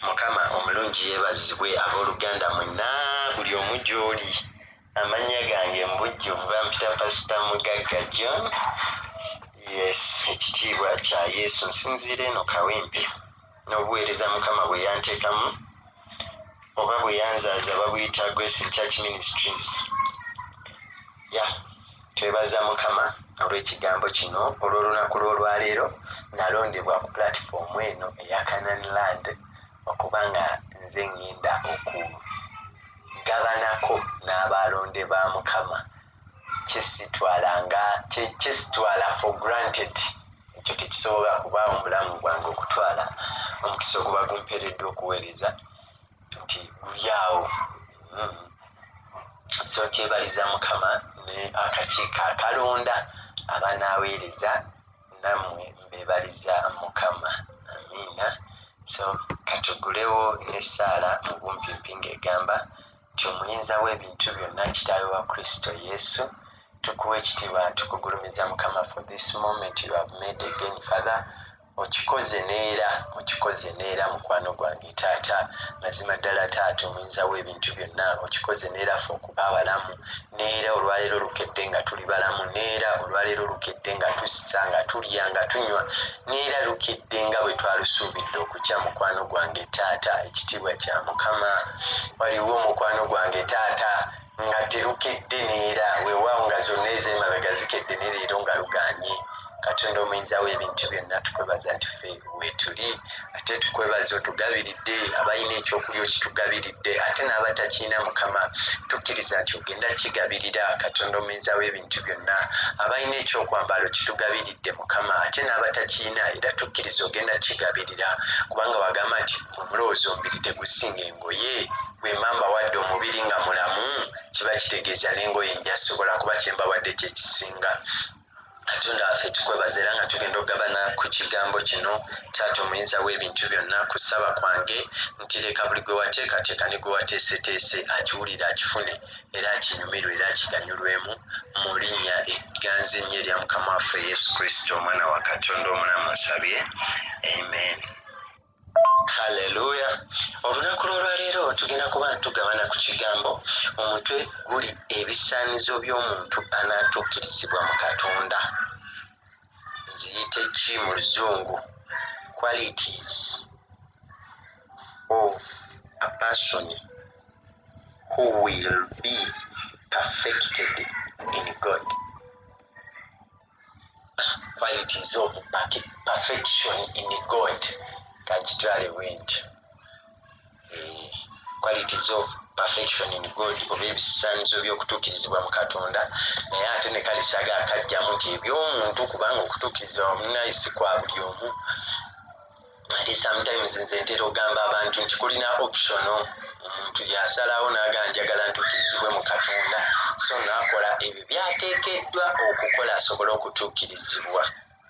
Mukama omulungi yeebazibwe abooluganda mwenna buli omu gy'oli. Amannya gange mu bujjuvu bampita Pasita Mugagga John. Yes, ekitiibwa kya Yesu. Nsinziira eno Kawempe n'obuweereza Mukama bwe yanteekamu oba bwe yanzaaza babuyita Grace in Church Ministries. Ya, twebaza Mukama olw'ekigambo kino olw'olunaku lw'olwaleero. Nalondebwa ku pulatifoomu eno eya Canaan Land okuba nga nze ŋŋenda okugabanako n'abalonde ba Mukama kye sitwala nga kye sitwala for granted. Ekyo tekisobola kubaawo mu bulamu bwange okutwala omukisa oguba gumpeereddwa okuweereza nti guli awo. So kyebaliza Mukama ne akakiiko akalonda abanaaweereza nammwe mbebaliza Mukama. Amiina. So katugulewo n'essaala mu bumpimpi ng'egamba nti omuyinza w'ebintu byonna kitaawe wa Kristo Yesu tukuwa ekitiibwa tukugulumiza Mukama for this moment you have made again Father okikoze neera okikoze neera mukwano gwange taata mazima ddala taata omuyinza w'ebintu byonna okikoze neera ffe okuba abalamu neera olwaleero lukedde nga tuli balamu neera olwaleero lukedde nga tussa nga tulya nga tunywa neera lukedde nga bwe twalusuubidde okukya mukwano gwange taata ekitiibwa kya Mukama waliwo mukwano gwange taata nga terukedde neera weewaawo nga zonna ez'emabega zikedde ne leero nga luganye. Katonda omuyinza w'ebintu byonna tukwebaza nti ffe weetuli ate tukwebaza otugabiridde abalina ekyokulya okitugabiridde ate n'abatakiina Mukama tukkiriza nti ogenda kigabirira Katonda omuyinza w'ebintu byonna abalina ekyokwambala okitugabiridde Mukama ate n'abatakiina era tukkiriza ogenda kigabirira kubanga wagamba nti omulowooza omubiri tegusinga engoye bwe mba mbawadde omubiri nga mulamu kiba kitegeeza n'engoye njasobola kuba kye mbawadde kye kisinga. Katonda waffe tukwebaza era nga tugenda okugabana ku kigambo kino taata omuyinza w'ebintu byonna kusaba kwange nti leka buli gwe wateekateeka ne gwe wateeseteese akiwulire akifune era akinyumirwe era akiganyulwemu mu linnya egganzi ennyo erya Mukama waffe Yesu Kristo omwana wa Katonda omulamu nsabye amen. Haleluya! Olunaku lw'olwaleero tugenda kuba tugabana ku kigambo omutwe guli ebisaanizo by'omuntu anaatuukirizibwa mu Katonda. Nziyite ki mu Luzungu? Qualities of a person who will be perfected in God. Qualities of perfection in God. Kankitwale bwentyo. Eh, qualities of perfection in God oba ebisaanizo by'okutuukirizibwa mu Katonda naye ate ne kalisaga akajjamu nti eby'omuntu kubanga okutuukirizibwa munaye si kwa buli omu ate sometimes nze ntera ogamba abantu nti kulina optional omuntu yasalawo n'aga njagala ntuukirizibwe mu Katonda so n'akola ebyo by'ateekeddwa okukola asobole okutuukirizibwa.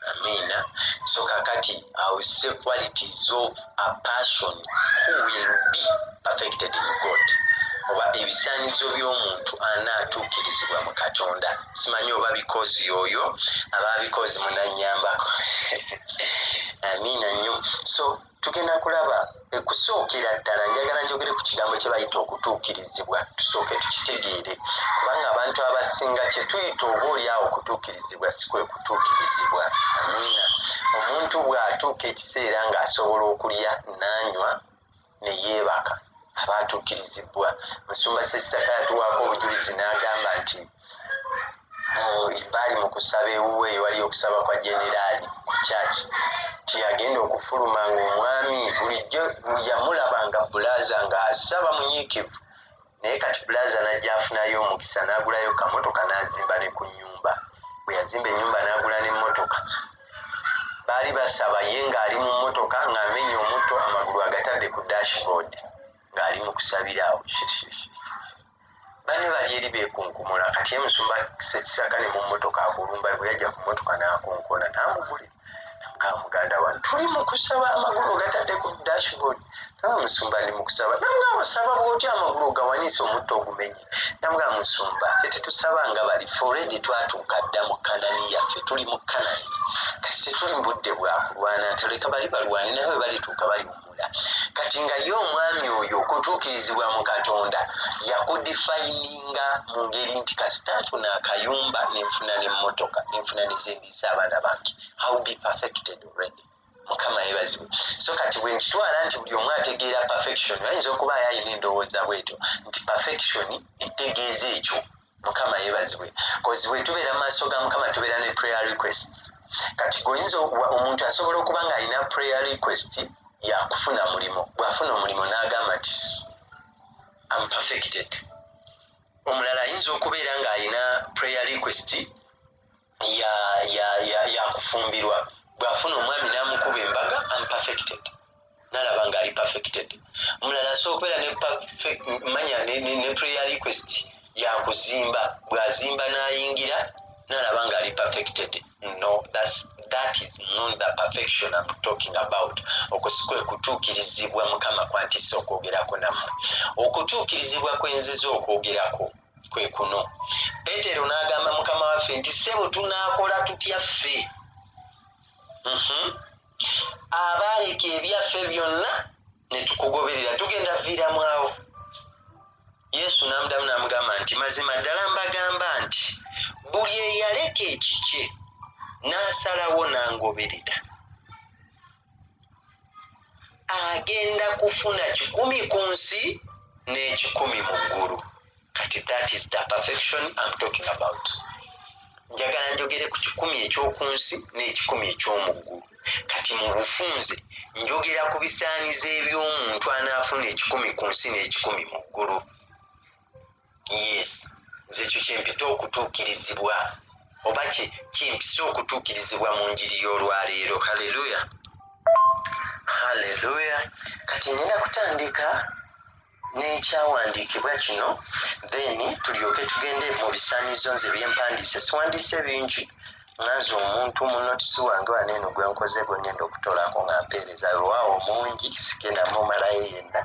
Amiina. So kakati I will say qualities of a person who will be perfected in God oba ebisaanizo by'omuntu anaatuukirizibwa mu Katonda. Simanyi oba bikozi yoyo aba bikozi munannyambako. Amiina nnyo. So tugenda kulaba ekusookera ddala njagala njogere ku kigambo kye bayita okutuukirizibwa tusooke tukitegeere kubanga abantu abasinga kye tuyita oba oli awo okutuukirizibwa si kwe kutuukirizibwa. Amiina. Omuntu bw'atuuka ekiseera ng'asobola okulya n'anywa ne yeebaka aba atuukirizibbwa. Musumba Ssekisaka yatuwaako obujulizi n'agamba nti baali mu kusaba ewuwe ewali okusaba kwa generaali ku church tiyagenda okufuluma ng'omwami bulijjo yamulabanga bulaaza ng'asaba munyiikivu naye kati bulaaza n'ajja afunayo omukisa n'agulayo kamotoka n'azimba ne ku nnyumba bwe yazimba ennyumba n'agula n'emmotoka baali basaba ye ng'ali mu mmotoka ng'amenya omutto amagulu agatadde ku dashboard ng'ali mu kusabira awo banne bali eri beekunkumula kati ye musumba Ssekisaka ne mu mmotoka akulumba bwe yajja ku mmotoka n'akonkona n'amugulira namugamba muganda wange tuli mu kusaba amagulu ogatadde ku dashboard Naba musumba, ndi mukusaba. Namugamba, osaba bwotya amagulu ogawanise, omutto ogumenye? Namugamba, musumba, ffe tetusaba nga bali. Ffe already twatuuka dda mu Kanani yaffe, tuli mu Kanani kati, tetuli mu budde bwakulwana. Nti leka bali balwane, naye bwe balituuka baliwumula. Kati nga ye omwami oyo okutuukirizibwa mu Katonda yakudefininga mu ngeri nti kasita nfuna akayumba, nenfuna nemmotoka, nenfuna nezendiisa abaana bange, I will be perfected already. Mukama yebazibwe. So kati bwe nkitwala nti buli omu ategeera perfection, ayinza okuba aye ayina endowooza bwetyo nti perfection etegeeza ekyo. Mukama yebazibwe, 'cause bwe tubeera mu maaso ga Mukama, tubeera ne prayer requests. Kati goyinza, omuntu asobola okuba ng'alina prayer request yakufuna mulimu. Bw'afuna omulimu n'agamba nti, "Am perfected." Omulala ayinza okubeera ng'alina prayer request ya kufumbirwa. Bw'afuna omwami n'amukuba embaga, "Am perfected," nalaba ng'ali perfected. Omulala asobola okubeera ne manya ne prayer request yakuzimba. Bw'azimba n'ayingira, nalaba ng'ali perfected. No, that is not the perfection I'm talking about. Okwo si kwe kutuukirizibwa Mukama kwantisa okwogerako nammwe. Okutuukirizibwa kwenziza okwogerako kwe kuno: Peetero n'agamba Mukama waffe nti, "Ssebo, tunaakola tutya ffe Abaaleka ebyaffe byonna ne tukugoberera? Tugenda viiramu awo?" Yesu n'amuddamu n'amugamba nti, "Mazima ddala mbagamba nti buli eyaleka ekikye n'asalawo n'angoberera agenda kufuna 100 ku nsi n'ekikumi mu ggulu." Kati that is the perfection I'm talking about. Njagala njogere ku 100 eky'oku nsi n'ekikumi eky'omu ggulu. Kati mu bufunze njogera ku bisaanizo eby'omuntu anaafuna 100 ku nsi n'ekikumi mu ggulu. Yes, nze ekyo kyempita okutuukirizibwa, oba kyempisa okutuukirizibwa mu njiri y'olwaleero. Halleluya, halleluya. Kati ngenda kutandika n'ekyawandiikibwa kino, then tulyoke tugende mu bisaanizo nze byempandiise. Siwandiise bingi, nga nze omuntu mu notes wange wano eno gwe nkoze, gwe ngenda okutolako nga mpeereza. Wewaawo mungi, sigenda mumalayo yenna.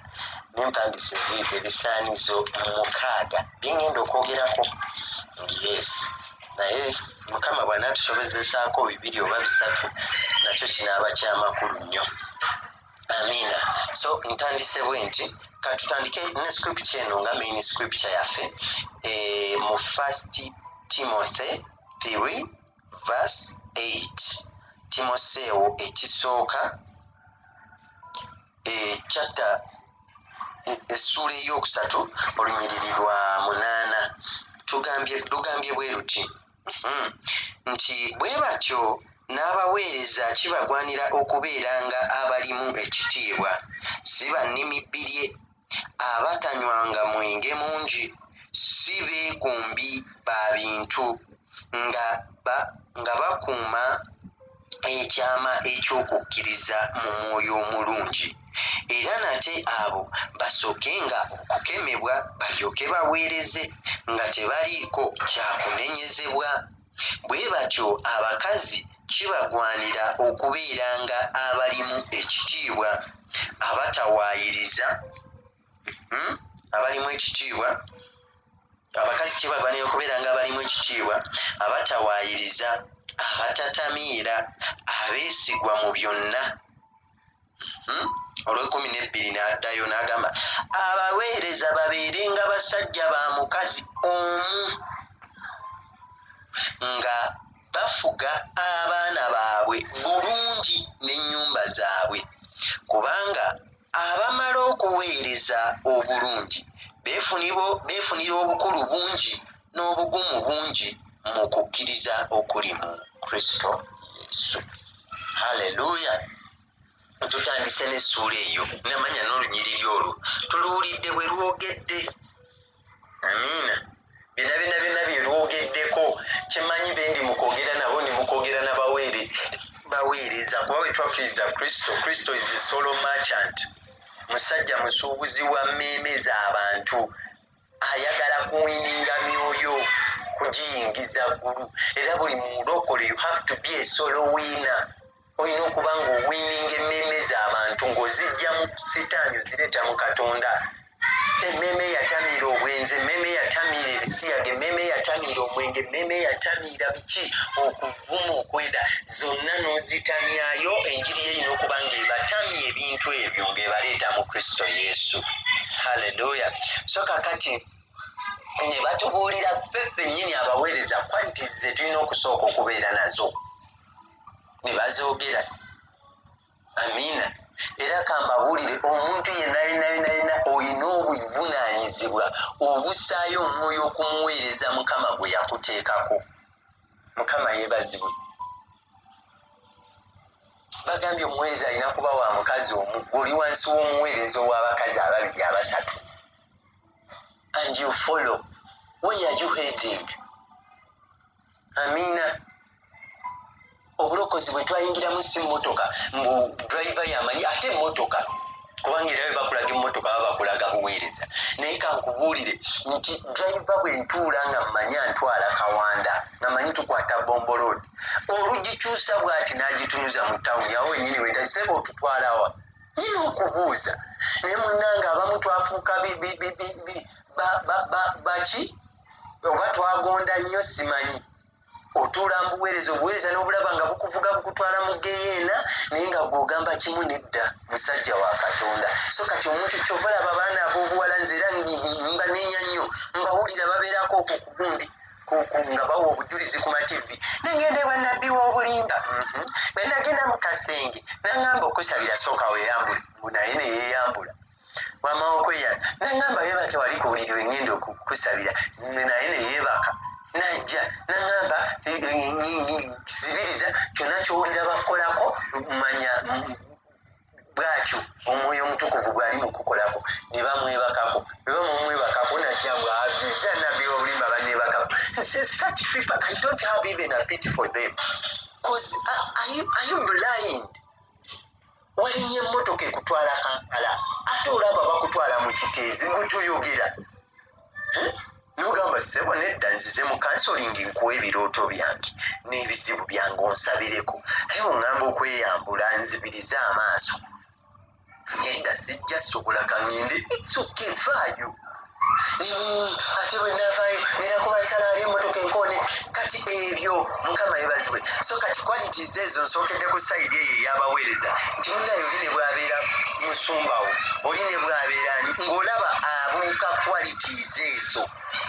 Nempandiisa ebisaanizo 6 byengenda okwogerako. Yes, naye Mukama bw'anaatusobezesaako bibiri oba bisatu, nakyo kinaaba kyamakulu nnyo. Amiina. So ntandise bwe nti, katutandike ne scripture eno nga main scripture yaffe, mu First Timothy 3 verse 8. Timoseewo ekisooka, chapter, essuula 3, olunyiriri lwa 8. Tugambye bwe luti nti, "Bwe batyo n'abaweereza kibagwanira okubeeranga abalimu ekitiibwa, si bannimi bbirye, abatanywanga mwenge mungi, si beegombi ba bintu, nga bakuuma ekyama eky'okukkiriza mu mwoyo omulungi. Era nate abo basookenga okukemebwa, balyoke baweereze nga tebaliiko kyakunenyezebwa. Bwe batyo abakazi kibagwanira okubeeranga abalimu ekitiibwa, abatawaayiriza." Abalimu ekitiibwa, abakazi kibagwanira okubeeranga abalimu ekitiibwa, abatawaayiriza, abatatamiira, abeesigwa mu byonna. Olwekumi nebbiri n'addayo n'agamba, "Abaweereza babeerenga basajja ba mukazi omu, nga bafuga abaana baabwe bulungi n'ennyumba zaabwe. Kubanga abamala okuweereza obulungi beefunira obukulu bungi n'obugumu bungi mu kukkiriza okuli mu Kristo Yesu." Halleluya. Tutandise n'essuula eyo, namanya n'olunyiriri olwo tuluwulidde bwe lwogedde. Amiina. Byonna byonna byonna bye lwogeddeko, kimanyi bendi mukwogera nabo, ndi mukwogera nabaweere baweereza, kuba bwe twakkiriza Kristo, Kristo is a soul merchant, musajja musuubuzi wa mmeeme z'abantu, ayagala kuwininga myoyo kugiyingiza ggulu. Era buli mulokole, you have to be a soul winner. Olina okuba ng'owiininga emmeeme z'abantu, ng'ozijja mu sitaani ozireeta mu Katonda. Emmeeme yatamiira obwenzi, emmeeme yatamiira ebisiyaga, emmeeme yatamiira omwenge, emmeeme yatamiira biki, okuvuma, okwenda, zonna n'ozitamyayo. Enjiri ye erina okuba ng'ebatamya ebintu ebyo, ng'ebaleeta mu Kristo Yesu. Halleluya! So kakati ne batubuulira ffe ffennyini abaweereza qualities ze tulina okusooka okubeera nazo, ne bazoogera. Amiina. Era kambabuulire, omuntu yenna yenna yenna yenna olina obuvunaanyizibwa obussaayo omwoyo okumuweereza Mukama gwe yakuteekako. Mukama yeebazibwe. Bagambye omuweereza alina kuba wa mukazi omu, gwe oli wansi w'omuweereza ow'abakazi ababiri, abasatu, and you follow. Where are you heading? Amiina. Obulokozi bwe twayingiramu si mmotoka mbu driver yamanyi ate emmotoka, kubanga era bwe bakulaga emmotoka baba bakulaga buweereza. Naye kankubuulire nti driver bwe ntuula nga mmanya ntwala Kawanda, nga mmanyi tukwata Bombo Road, olugikyusa bw'ati n'agitunuza mu tawuni awo wennyini wentaiseba otutwalawa, nyina okubuuza. Naye munnange, abamu twafuuka baki oba twagonda nnyo, simanyi. Otuula mbuweereza, obuweereza n'obulaba nga bukuvuga bukutwala mu geyeena, naye nga gw'ogamba kimu, nedda, musajja wa Katonda. So kati omuntu kyova olaba abaana ab'obuwala, nze era mbanenya nnyo, mbawulira babeerako okwo kugundi nga bawa obujulizi ku mativi, nengenda ewa nabbi w'obulimba, bwe nagenda mu kasenge naŋŋamba okusabira, sooka weeyambule, mbu naye neyeeyambula wamawoko ya, naŋŋamba yeebake wali ku buliri wengenda okukusabira, naye neyeebaka. Najja naŋŋamba sibiriza kyonna kyowulira bakukolako, manya bwatyo Omwoyo Omutukuvu bwali mukukolako. Ne bamwebakako, ne bamumwebakako, najja bwaviza nabbi w'obulimba banneebakako. Such people, I don't have even a pity for them, 'cause are you blind? Walinnya emmotoka ekutwala Kampala, ate olaba bakutwala mu Kiteezi, gwe toyogera. Nogamba, "Ssebo, nedda, nzize mu counselling, nkuwa ebirooto byange n'ebizibu byange, onsabireko, naye oŋŋamba okweyambula nzibirize amaaso, nedda, sijja sobola, kaŋŋende." It's okay, vaayo. Ate bwe naavaayo ngenda kubansala ali emmotoka enkoone. Kati ebyo, Mukama yebazibwe. So kati qualities ezo nsookedde ku side eyo ey'abaweereza, nti munaye oli ne bwabeera musumbawo, oli ne bwabeera ani, ng'olaba abuuka qualities ezo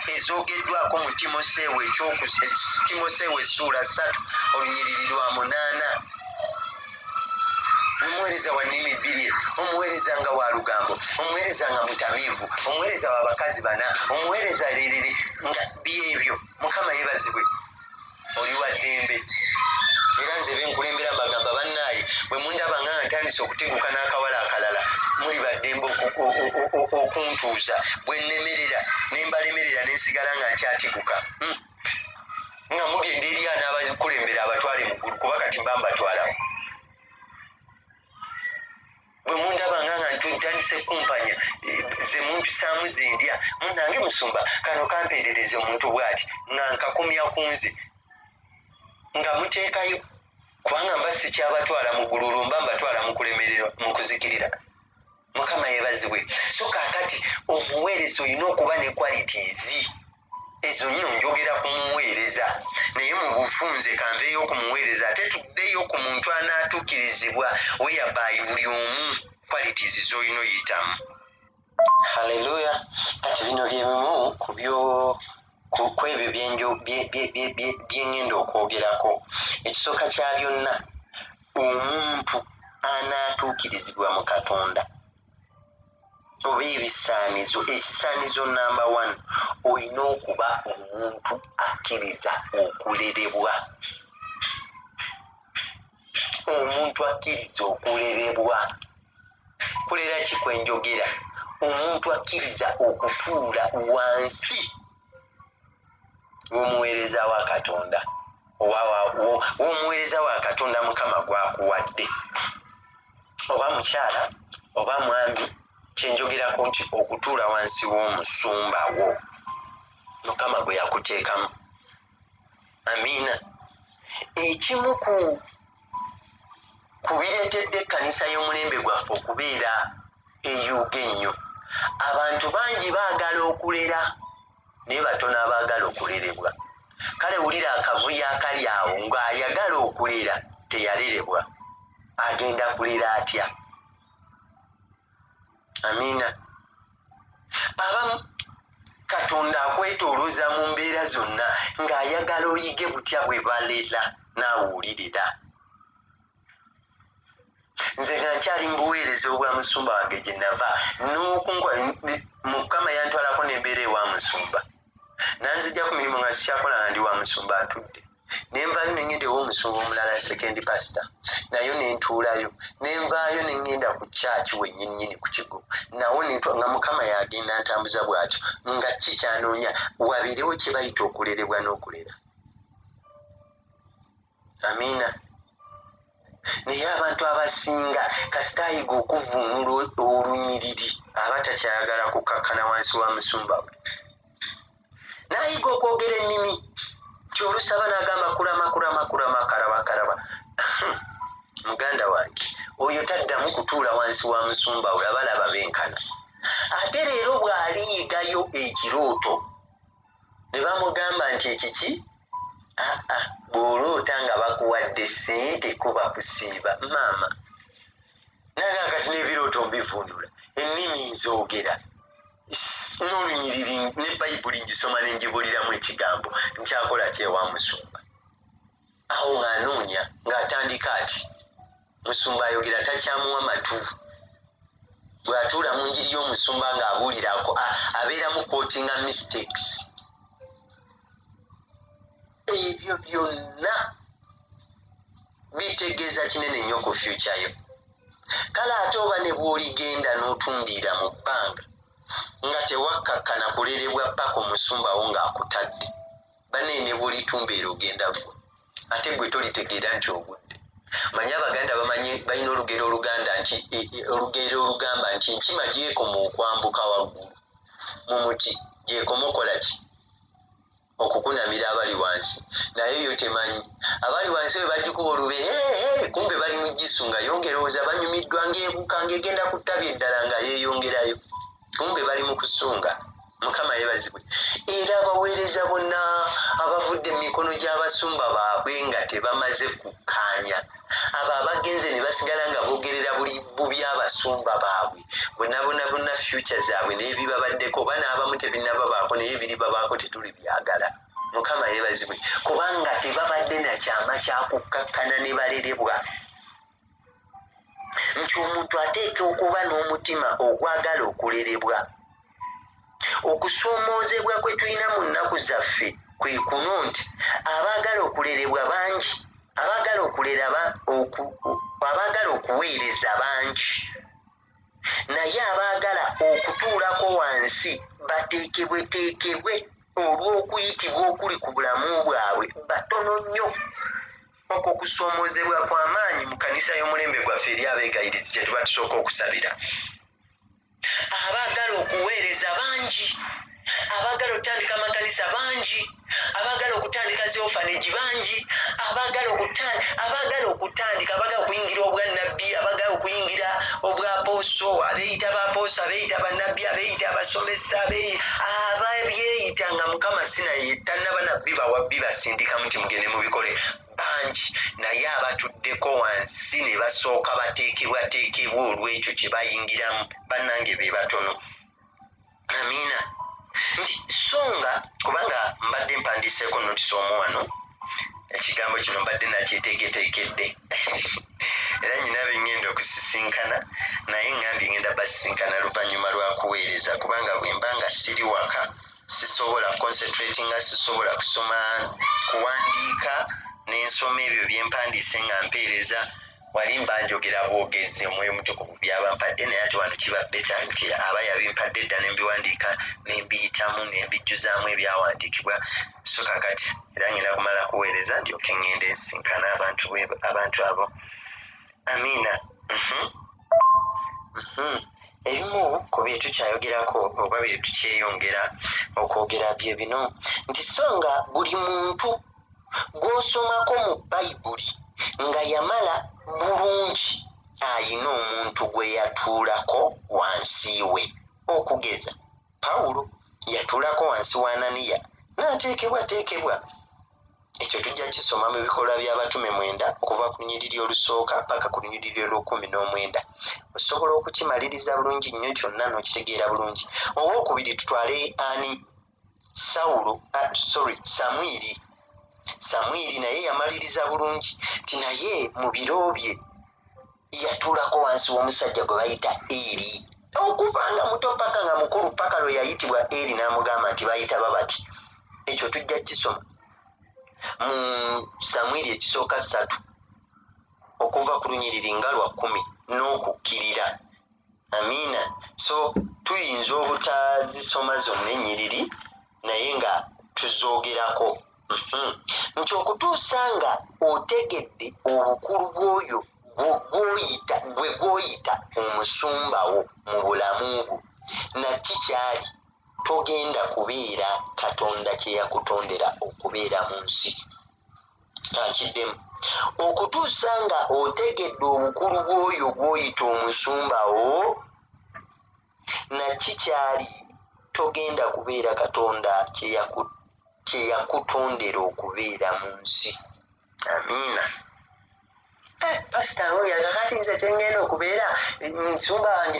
ezoogeddwako mu Timoseewo, Timoseewo essuula 3 olunyiriri lwa 8. Omuweereza wa nnimi bbiri, omuweereza nga wa lugambo, omuweereza nga mutamiivu, omuweereza w'abakazi bana, omuweereza lerere, nga byebyo. Mukama yebazibwe. Oli wa ddembe. Era nze benkulembera mbagamba, bannaaye, bwe mundaba nga ntandise okuteguka n'akawala akalala, muli baddembe okuntuuza. Bwe nnemerera ne mbalemerera nensigala nga nkyatiguka, Nga mugenda eri anaabakulembera abatwale mu ggulu, kuba kati mba mbatwalawo. Bwe mundaba nga ntandise kumpanya ze mumpisaamu zendya, munange musumba, kano kampeerereze omuntu bw'ati, nga nkakumya ku nze nga muteekayo, kubanga mba sikyabatwala mu ggulu, olwo mba mbatwala mu kulemererwa, mu kuzikirira. Mukama yeebazibwe. So kaakati omuweereza olina okuba ne qualities ezo nno. Njogera ku muweereza, naye mu bufunze kanveeyo ku muweereza, ate tuddeyo ku muntu anaatuukirizibwa, whereby buli omu qualities z'olina oyitamu. Halleluya! Kati bino byebimu ku byo ku ebyo byeŋŋenda okwogerako. Ekisooka kya byonna, omuntu anaatuukirizibwa mu Katonda oba ebisaanizo, ekisaanizo number one, olina okuba omuntu akkiriza okulerebwa. Omuntu akkiriza okulerebwa, kulera ki kwenjogera? Omuntu akkiriza okutuula wansi w'omuweereza wa Katonda, w'omuweereza wa Katonda Mukama gwakuwadde, oba mukyala oba mwami. Kyenjogerako nti okutuula wansi w'omusumba wo Mukama gwe yakuteekamu. Amiina. Ekimu ku Ku bireetedde ekkanisa y'omulembe gwaffe okubeera eyuuga ennyo, abantu bangi baagala okulera naye batono abaagala okulerebwa. Kale wulira akavuyo akali awo, ng'ayagala okulera teyalerebwa, agenda kulera atya? Amiina. Abamu Katonda akwetoolooza mu mbeera zonna ng'ayagala oyige butya bwe balera naawe olirera. Nze nga nkyali mu buweereza obwa musumba wange gye nava n'okunkwa, Mukama yantwalako n'embeera ewa musumba, nanzija ku mirimu nga sikyakola, nga ndi wa musumba ntudde, ne nvaayo ne ŋŋenda ew'omusumba omulala, second pastor, nayo ne ntuulayo, ne nvaayo ne ŋŋenda ku kyaki wennyininyini ku kigo, nawo nga Mukama yagenda ntambuza bw'atyo, nga ki kyanoonya wabeerewo kye bayita okulerebwa n'okulera. Amiina. Naye abantu abasinga kasita ayiga okuvvuunula olunyiriri aba takyayagala kukakkana wansi wa musumba we, n'ayiga okwogera ennimi nti olusaba n'agamba kulama kulama kulama karaba karaba. Muganda wange, oyo taddamu kutuula wansi wa musumba we, abalaba benkana. Ate leero bw'aliyigayo ekirooto ne bamugamba nti ekiki, aa, bw'oloota nga bakuwadde ssente kuba kusiiba, maama naga kati n'ebirooto mbivuunula, ennimi nzoogera, n'olunyiriri ne Bayibuli ngisoma ne ngibuliramu ekigambo, nkyakola kyewa musumba? Awo ng'anoonya ng'atandika ati musumba ayogera takyamuwa matu. Bw'atuula mu njiri y'omusumba ng'abuulira abeeramu quotinga mistakes. Ebyo byonna bitegeeza kinene nnyo ku future yo. Kale ate oba ne bw'oligenda n'otumbiira mu bbanga nga tewakkakkana kulerebwa paka omusumba wo ng'akutadde, bannaye ne bw'olitumbiira ogenda gwa, ate gwe tolitegeera nti ogudde. Manyi Abaganda bamanyi, balina olugero oluganda nti olugero olugamba nti enkima gyekoma okwambuka waggulu mu muti, gyekoma okola ki? Okukunamira abali wansi. Naye yo temanyi abali wansi bwe bagikuba olube hehe, kumbe bali mu gisu nga yo ng'erowooza banyumiddwa, ng'ebuuka ng'egenda ku ttabi eddala nga yeeyongerayo, kumbe bali mu kusunga. Mukama yeebazibwe. Era abaweereza bonna abavudde mu mikono gy'abasumba baabwe nga tebamaze kukkaanya, abo abagenze ne basigala nga boogerera buli bubi abasumba baabwe bonna bonna bonna, future zaabwe n'ebibabaddeko, oba n'abamu tebinnababaako naye biribabaako, tetuli byagala. Mukama yeebazibwe, kubanga tebabadde na kyama kyakukkakkana ne balerebwa. Nti omuntu ateeka okuba n'omutima ogwagala okulerebwa. Okusoomoozebwa kwe tulina mu nnaku zaffe kwe kuno nti abaagala okulerebwa bangi, abaagala okulera, abaagala okuweereza bangi, naye abaagala okutuulako wansi bateekebweteekebwe olw'okuyitibwa okuli ku bulamu bwabwe batono nnyo. Okwo okusoomoozebwa kw'amaanyi mu kanisa y'omulembe gwaffe eri abeegayirizi kye tuba tusooka okusabira. Abaagala okuweereza bangi, abaagala okutandika amakanisa bangi, abaagala okutandika zi orphanage bangi, abaagala okutandika, abaagala okuyingira obwannabbi, abaagala okuyingira obwapooso, abeeyita bapooso, abeeyita bannabbi, abeeyita abasomesa, ababyeyita nga Mukama sinaye tannaba nabbi bawabbi basindikamu nti mugende mubikole bangi. Naye abatuddeko wansi ne basooka bateekebwateekebwa olw'ekyo kye bayingiramu, bannange be batono. Amiina. Nti so nga kubanga mbadde mpandiiseeko notes omu wano, ekigambo kino mbadde nakyeteeketeekedde, era nyina be ŋŋenda okusisinkana, naye ŋŋambye ŋŋenda basisinkana luvannyuma lwa kuweereza, kubanga bwe mba nga siri waka sisobola concentratinga, sisobola kusoma, kuwandiika n'ensoma ebyo byempandiise nga mpeereza. Wali mba njogera bwogezi Omwoyo Omutukuvu byabampadde, naye ate wano kiba better nti aba yabimpadde dda nembiwandiika, nembiyitamu, nembijjuzaamu ebyawandiikibwa. So kakati era ngenda kumala kuweereza ndyoke ŋŋende nsinkana abantu abo. Amiina. Ebimu ku bye tukyayogerako oba bye tukyeyongera okwogera bye bino nti so nga buli muntu gw'osomako mu Bayibuli Nga yamala bulungi ayina omuntu gwe yatuulako wansi we. Okugeza, Pawulo yatuulako wansi wa Ananiya n'ateekebwateekebwa. Ekyo tujja kisoma mu Bikolwa by'Abatume 9, okuva ku lunyiriri olusooka paka ku lunyiriri olw'19. Osobola okukimaliriza bulungi nnyo kyonna n'okitegeera bulungi. Owokubiri tutwale ani? Sawulo, sorry, Samwiri. Samwiri naye yamaliriza bulungi nti naye mu biro bye yatuulako wansi w'omusajja gwe bayita Eri, okuva nga muto paka nga mukulu, paka lwe yayitibwa Eri n'amugamba nti bayita babati. Ekyo tujja kisoma mu Samwiri ekisooka 3, okuva ku lunyiriri nga lwa 10 n'okukkirira. Amiina. So tuyinza obutazisoma zonna ennyiriri, naye nga tuzoogerako nti okutuusa nga otegedde obukulu bw'oyo gw'oyita, gwe gw'oyita omusumba wo mu bulamu bwo, naki kyali, togenda kubeera Katonda kye yakutondera okubeera mu nsi. Kankiddemu: okutuusa nga otegedde obukulu bw'oyo gw'oyita omusumba wo naki kyali, togenda kubeera Katonda kye yakutondera okubeera mu nsi. Amiina. Pasita oyo, kakati nze kyengenda okubeera nsumba wange.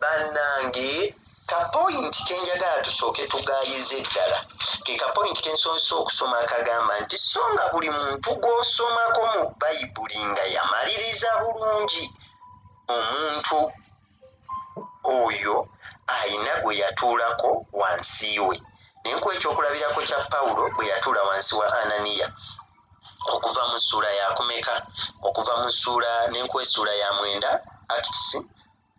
Bannange, kapoint kenjagala tusooke tugayize eddala ke kapoint kensoose okusoma, akagamba nti so nga buli muntu gw'osomako mu Bayibuli nga yamaliriza bulungi, omuntu oyo ayina gwe yatuulako wansi we. Nenkuwa ekyokulabirako kya Pawulo bwe yatuula wansi wa Ananiya, okuva mu ssuula yakumeka? Okuva mu ssuula, nenkuwa essuula ya 9, Acts,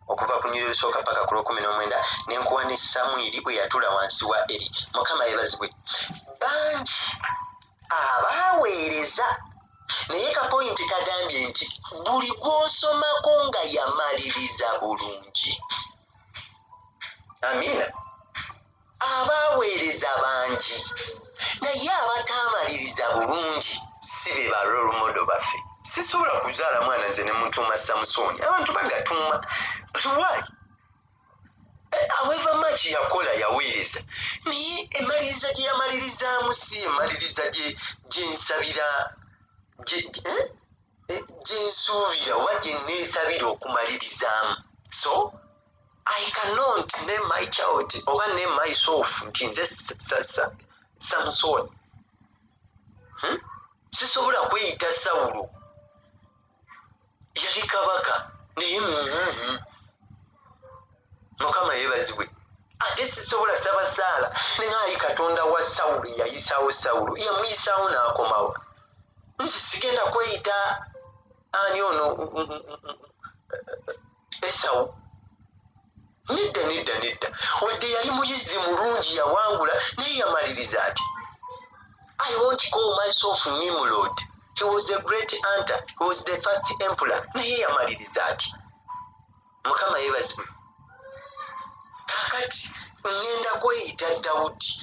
okuva ku nyiri olusooka paka ku lwokumi n'omwenda. Nenkuwa ne Samwiri bwe yatuula wansi wa Eri. Mukama yebazibwe. Bangi abaaweereza, naye kapoint kagambye nti buli gw'osomako nga yamaliriza bulungi. Amiina. Abaaweereza bangi, naye abataamaliriza bulungi si be ba role model baffe. Sisobola kuzaala mwana nze ne mutuuma Samusooni. Abantu bagatuuma, but why? However much yakola, yaweereza, naye emaliriza gye yamalirizaamu si emaliriza gyensabira, gyensuubira oba gye neesabira okumalirizaamu. So I cannot name my child oba name myself nti nze Samson. Sisobola kweyita Sawulo. Yali kabaka, naye Mukama yeebazibwe. Ate sisobola saba saala neŋaayi Katonda wa Sawulo yayisaawo Sawulo, yamuyisaawo n'akomawo. Nze sigenda kweyita ani ono, Esawu. Nedda, nedda, nedda. Wadde yali muyizi mulungi, yawangula, naye yamaliriza ati? I won't call myself Nimrod. He was a great hunter, he was the first emperor, naye yamaliriza ati? Mukama yeebazibwe. Kakati ŋŋenda kweyita Dawudi,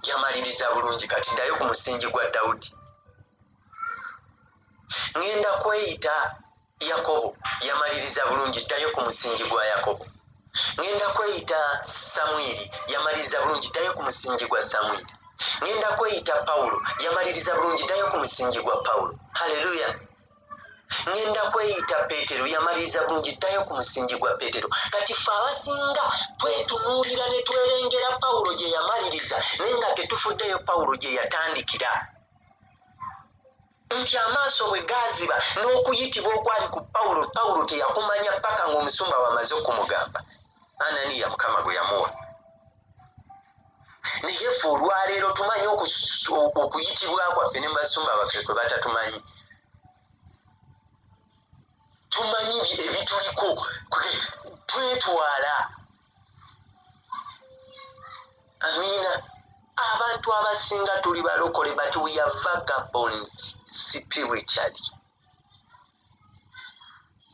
yamaliriza bulungi. Kati ddayo ku musingi gwa Dawudi. Ŋŋenda kweyita Yakobo, yamaliriza bulungi. Ddayo ku musingi gwa Yakobo. Ŋŋenda kweyita Samwiri, yamaliriza bulungi. Ddayo ku musingi gwa Samwiri. Ŋŋenda kweyita Pawulo, yamaliriza bulungi. Ddayo ku musingi gwa Pawulo. Haleluya. Ŋŋenda kweyita Peetero, yamaliriza bulungi. Ddayo ku musingi gwa Peetero. Kati ffe abasinga twetunuulira ne twerengera Pawulo gye yamaliriza, naye nga tetufuddeyo Pawulo gye yatandikira, nti amaaso bwe gaaziba n'okuyitibwa okwali ku Pawulo, Pawulo teyakumanya paka ng'omusumba wamaze okumugamba, Ananiya, Mukama gwe yamuwa. Naye ffe olwaleero tumanyi okuyitibwa kwaffe ne mubasumba baffe kwe batatumanyi. Tumanyi ebituliko, twetwala. Amiina. Abantu abasinga tuli balokole, but we are vagabonds spiritually.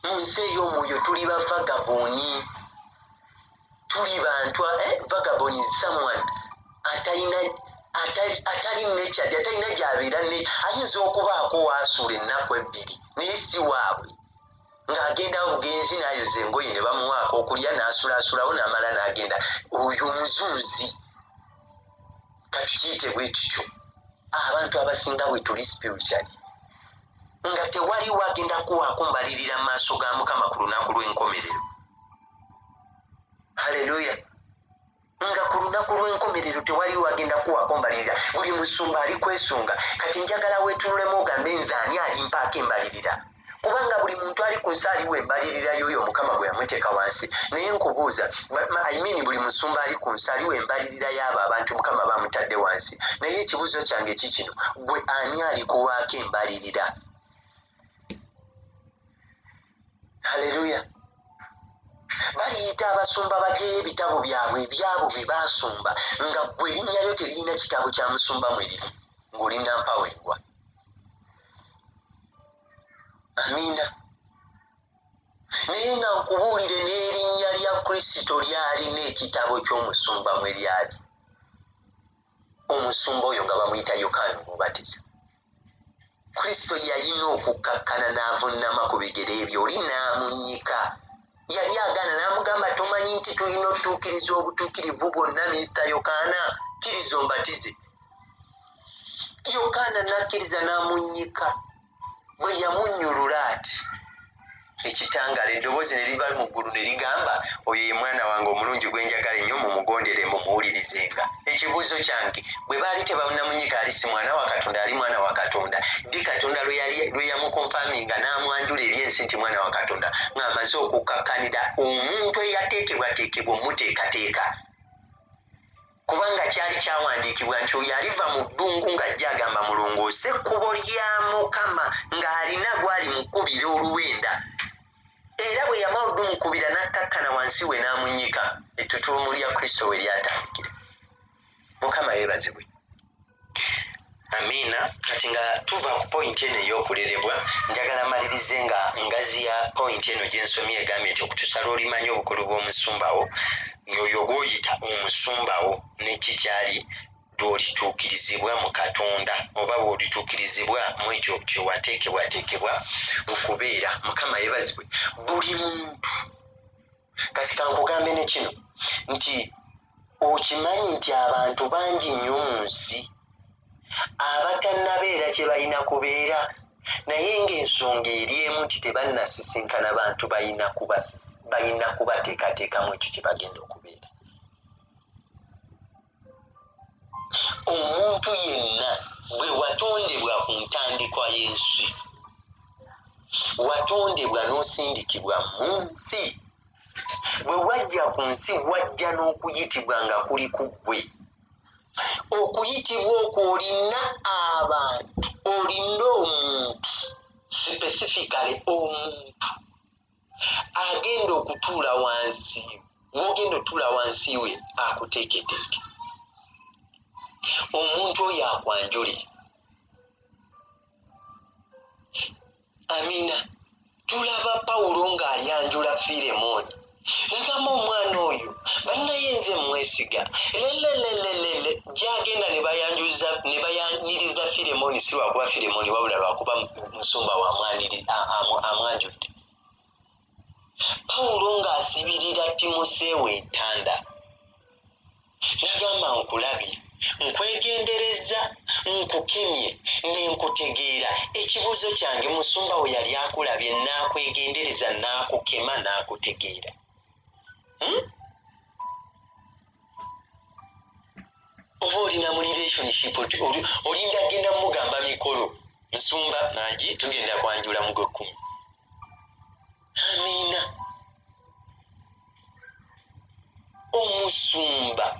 Mu nsi ey'omwoyo tuli ba vagabond, tuli bantu, vagabond is someone atalina Atali nekyadi, atalina gy'abeera, ayinza okubaako waasuula ennaku ebbiri, naye si waabwe, ng'agenda bugenzi n'ayoza engoye ne bamuwaako okulya n'asulaasulawo n'amala n'agenda. Oyo omuzunzi, katukiyite bwe tutyo. Abantu abasinga bwe tuli spiritually, nga tewaliwo agenda kuwaako mbalirira mu maaso ga Mukama ku lunaku lw'enkomerero. Haleluya! Nga ku lunaku lw'enkomerero tewaliwo agenda kuwaako mbalirira, buli musumba ali kwesunga. Kati njagala weetunulemu ogambe, nze ani alimpaako embalirira? Kubanga buli muntu ali ku nsi aliwo embalirira y'oyo Omukama gwe yamuteeka wansi. Naye nkubuuza, I mean, buli musumba ali ku nsi aliwo embalirira y'abo abantu Mukama bamutadde wansi. Naye ekibuuzo kyange kikino, gwe ani alikuwaako embalirira? Haleluya! Baliyita abasumba bajeyo ebitabo byabwe ebyabo bye baasumba, nga ggwe erinnya lyo teririna kitabo kya musumba mwe riri, ng'oli nampawengwa. Amiina. Naye nga nkubuulire, n'erinnya lya Kristo lyalina ekitabo ky'omusumba mwe lyali. Omusumba oyo nga bamuyita Yokaana Omubatiza. Kristo yalina okukkakkana n'avunnama ku bigere bye, oli n'amunnyika. Yali agaana, n'amugamba, tomanyi nti tulina otutuukiriza obutuukirivu bwonna, Minisita Yokaana? Kkiriza ombatize. Yokaana n'akkiriza n'amunnyika. Bwe yamunnyulula ati ekitangaala, eddoboozi ne liva mu ggulu ne ligamba, oyo ye mwana wange omulungi gwe njagala ennyo, mumugondere, mumuwulirizenga. Ekibuuzo kyange, bwe baali tebannamunyika, ali si mwana wa Katonda? Ali mwana wa Katonda. Ddi Katonda lwe yamukonfaminga n'amwanjula eri ensi nti mwana wa Katonda? Ng'amaze okukkakkanira omuntu eyateekebwateekebwa omuteekateeka, kubanga kyali kyawandiikibwa nti oyo aliva mu ddungu ng'ajja agamba, mulongoose ekkubo lya Mukama, ng'alina gwali mukubira oluwenda. Era bwe yamala oddumukubira, n'akkakkana wansi we n'amunnyika. Ettutumu lya Kristo we lyatandikira. Mukama yeebazibwe. Amiina. Kati nga tuva ku pointi eno ey'okulerebwa, njagala malirize nga ngaziya pointi eno gye nsomye, egambye nti okutuusa lw'olimanya obukulu bw'omusumba wo, oyo gw'oyita omusumba wo, ne kikyali lw'olituukirizibwa mu Katonda, oba bw'olituukirizibwa mu ekyo kye wateekebwateekebwa okubeera. Mukama yeebazibwe. Buli muntu, kati kankugambe ne kino nti okimanyi nti abantu bangi nnyo mu nsi abatannabeera kye balina kubeera, naye ng'ensonga eri emu nti tebannasisinkana bantu balina kubateekateekamu ekyo kye bagenda okubeera. Omuntu yenna bwe watondebwa ku ntandikwa y'ensi, watondebwa n'osindikibwa mu nsi. Bwe wajja ku nsi, wajja n'okuyitibwa nga kuli ku ggwe. Okuyitibwa okwo olina abantu, olina omuntu, specifically omuntu agenda okutuula wansi, gw'ogenda otuula wansi we akuteeketeeke. Omuntu oyo akwanjule. Amiina. Tulaba Pawulo ng'ayanjula Firemooni, nagamba omwana oyo bannaye nze mwesiga lelelelelele. Gyagenda ne bayanjuza ne bayaniriza Firemooni, si lwakuba Firemooni, wabula lwakuba musumba amwanjudde. Pawulo ng'asibirira Timoseewo entanda, nagamba, nkulabye, nkwegendereza, nkukemye ne nkutegeera. Ekibuuzo kyange, musumba we yali akulabye n'akwegendereza n'akukema n'akutegeera? Oba olina mu relationship, olinda genda mugamba mikolo, nsumba mangi, tugenda kwanjula mu gw'ekkumi. Amiina. Omusumba,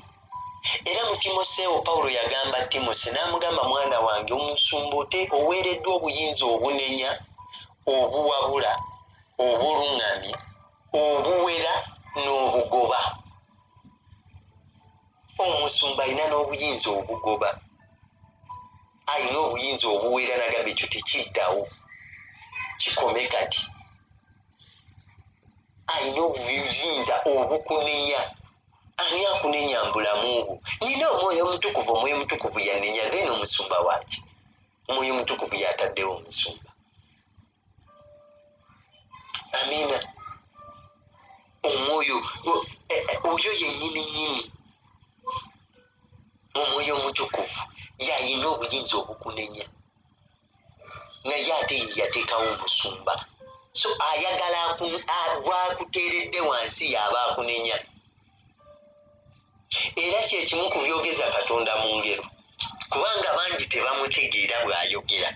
era mu Timoseewo, Pawulo yagamba Timose n'amugamba, mwana wange, omusumba ote oweereddwa obuyinza obunenya, obuwabula, obuluŋŋamya, obuwera n'obugoba. Omusumba alina n'obuyinza obugoba, alina obuyinza obuwera, nagamba ekyo tekiddawo, kikome kati. Alina obuyinza obukunenya, Ani akunenya mu bulamu bwo? Nina Omwoyo Omutukuvu, Omwoyo Omutukuvu yannenya. Then omusumba waaki? Omwoyo Omutukuvu yataddewo omusumba. Amiina. Omwoyo oyo yennyini nnyini, Omwoyo Omutukuvu yayina obuyinza obukunenya, naye ate ye yateekawo omusumba. So ayagala gwakuteeredde wansi y'aba akunenya. Era kyekimu ku byogeza Katonda mu ngero, kubanga bangi tebamutegeera bw'ayogera,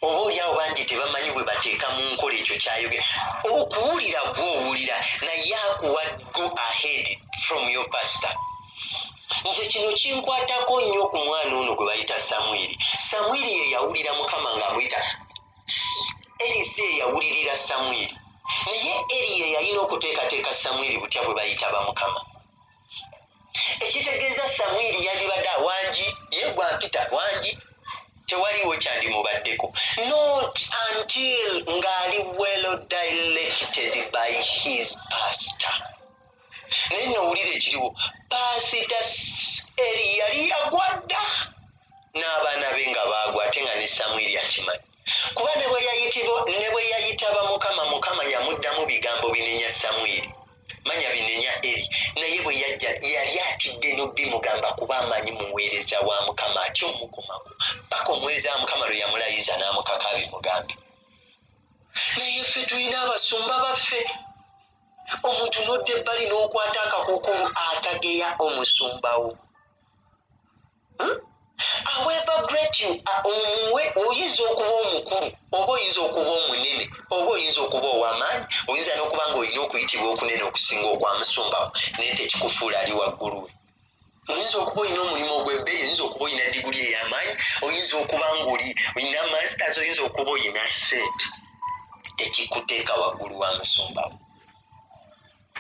oba oliawo bangi tebamanyi bwe bateeka mu nkola ekyo kyayogera. Okuwulira gw'owulira, naye akuwa go ahead from your pastor. Nze kino kinkwatako nnyo ku mwana ono gwe bayita Samwiri. Samwiri ye yawulira Mukama ng'amuyita. Eri si ye yawulirira Samwiri, naye Eri ye yalina okuteekateeka Samwiri butya bwe bayita bamukama. Ekitegeeza Samwiri yandibadde awangi ye gwampita wangi, tewaliwo kyandimubaddeko, not until ng'ali well directed by his pastor. Naye nowulira ekiriwo, Pasita Eri yali yagwa dda n'abaana be nga baagwa, ate nga ne Samwiri akimanyi, kuba ne bwe yayitaba Mukama, Mukama yamuddamu bigambo binenya Samwiri, manya binenya Eri. Naye bwe yajja yali atidde n'obimugamba, kuba amanyi muweereza wa Mukama atya omukomako, paka omuweereza wa Mukama lwe yamulayiza n'amukaka abimugambe. Naye ffe tulina abasumba baffe, omuntu n'odda ebbali n'okwata akakuukulu atageya omusumbawo. However great you are, omuwe oyinza okuba omukulu, oba oyinza okuba omunene, oba oyinza okuba ow'amaanyi, oyinza n'okuba nga olina okuyitibwa okunene okusinga okwa musumbawo, naye tekikufuula ali waggulu we. Oyinza okuba olina omulimu ogw'ebbeeyi, oyinza okuba olina diguli ey'amaanyi, oyinza okuba ng'oli olina masters, oyinza okuba olina ssente, tekikuteeka waggulu wa musumbawo.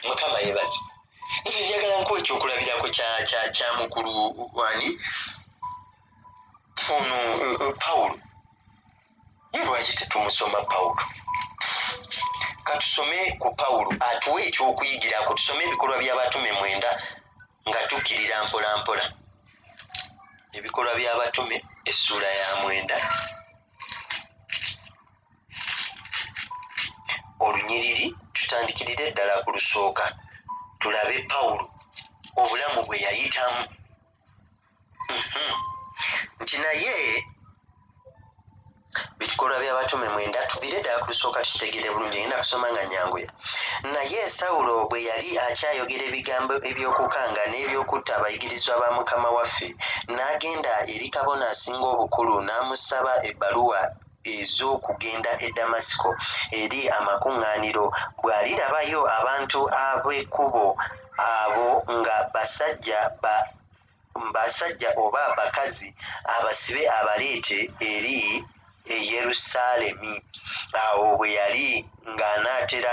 Mukama yeebazibwe. Nze njagala nkuwa ekyokulabirako kya mukulu wani ono, Pawulo. Ye lwaki tetumusoma Pawulo? Katusome ku Pawulo atuwe ekyokuyigirako. Tusome Ebikolwa by'Abatume 9 nga tukkirira mpola mpola. Ebikolwa by'Abatume essuula ya 9, olunyiriri tutandikirire ddala ku lusooka, tulabe Pawulo obulamu bwe yayitamu. Nti naye Bikolwa by'Abatume 9, tuvire ddala ku lusooka tukitegere bulungi. Ngenda kusoma nga nyanguya. Naye Sawulo bwe yali akyayogera ebigambo eby'okukanga n'ebyokutta abayigirizwa ba Mukama waffe, n'agenda eri kabona asinga obukulu n'amusaba ebbaluwa ez'okugenda e Damasiko eri amakuŋŋaaniro, bw'alirabayo abantu ab'Ekkubo abo, nga basajja ba basajja oba bakazi, abasibe abaleete eri e Yerusaalemi. Awo bwe yali ng'anaatera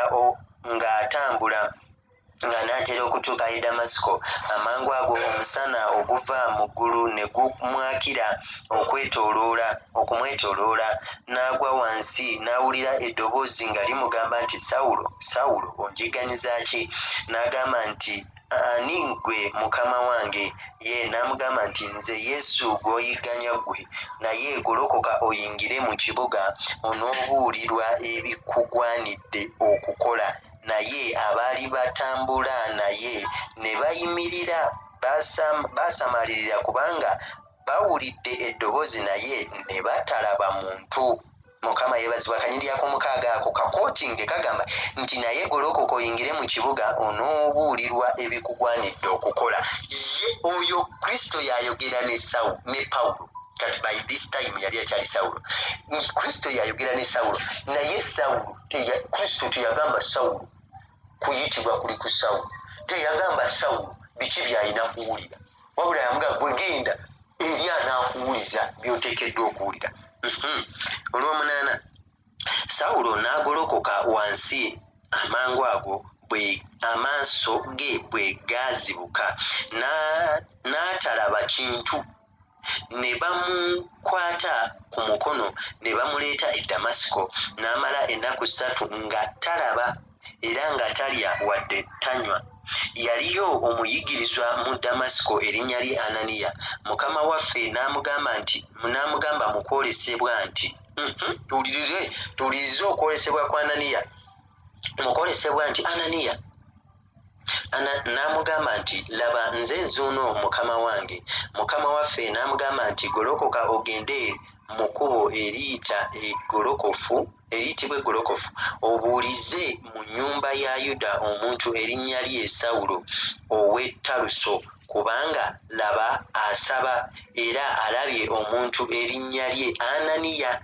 ng'atambula ng'anaatera okutuuka e Damasiko, amangu ago omusana oguva mu ggulu ne gumwakira okwetooloola okumwetooloola, n'agwa wansi, n'awulira eddoboozi nga limugamba nti, "Sawulo, Sawulo, onjigganyiza ki?" N'agamba nti, "Ani ggwe, Mukama wange?" Ye n'amugamba nti, "Nze Yesu gw'oyigganya ggwe. Naye golokoka oyingire mu kibuga, onoobuulirwa ebikugwanidde okukola." Naye abaali batambula naye ne bayimirira baasamaalirira, kubanga bawulidde eddoboozi naye ne batalaba muntu. Mukama yeebazibwa. Akanyiriri ak'omukaaga ako kakootinge kagamba nti, "Naye golokoka oyingire mu kibuga, onoobuulirwa ebikugwanidde okukola." Ye oyo Kristo yayogera ne Sawu ne Pawulo. Kati by this time yali akyali Sawulo. Kristo yayogera ne Sawulo, naye Sawulo, Kristo teyagamba Sawulo kuyitibwa kuli ku Sawulo, teyagamba Sawulo biki byalina kuwulira, wabula yamugamba, "Gwe genda eri, anaakuwuliza by'oteekeddwa okuwulira." Olw'omunaana, Sawulo n'agolokoka wansi amangu ago bwe amaaso ge bwe gaazibuka, n'atalaba kintu, ne bamukwata ku mukono ne bamuleeta e Damasiko. N'amala ennaku 3 nga talaba. era nga talya wadde tanywa. Yaliyo omuyigirizwa mu Damasiko erinnya lye Ananiya. Mukama waffe n'amugamba nti, n'amugamba mu kwolesebwa nti, tuwulirire, tuwulirize okwolesebwa kwa Ananiya. Mu kwolesebwa nti, Ananiya. N'amugamba nti, Laba, nze nzuuno, Mukama wange. Mukama waffe n'amugamba nti, Golokoka ogende mu kkubo eriyita eggolokofu, eriyitibwa eggolokofu, obuulize mu nnyumba ya Yuda omuntu erinnya lye Sawulo ow'e Taluso, kubanga laba asaba, era alabye omuntu erinnya lye Ananiya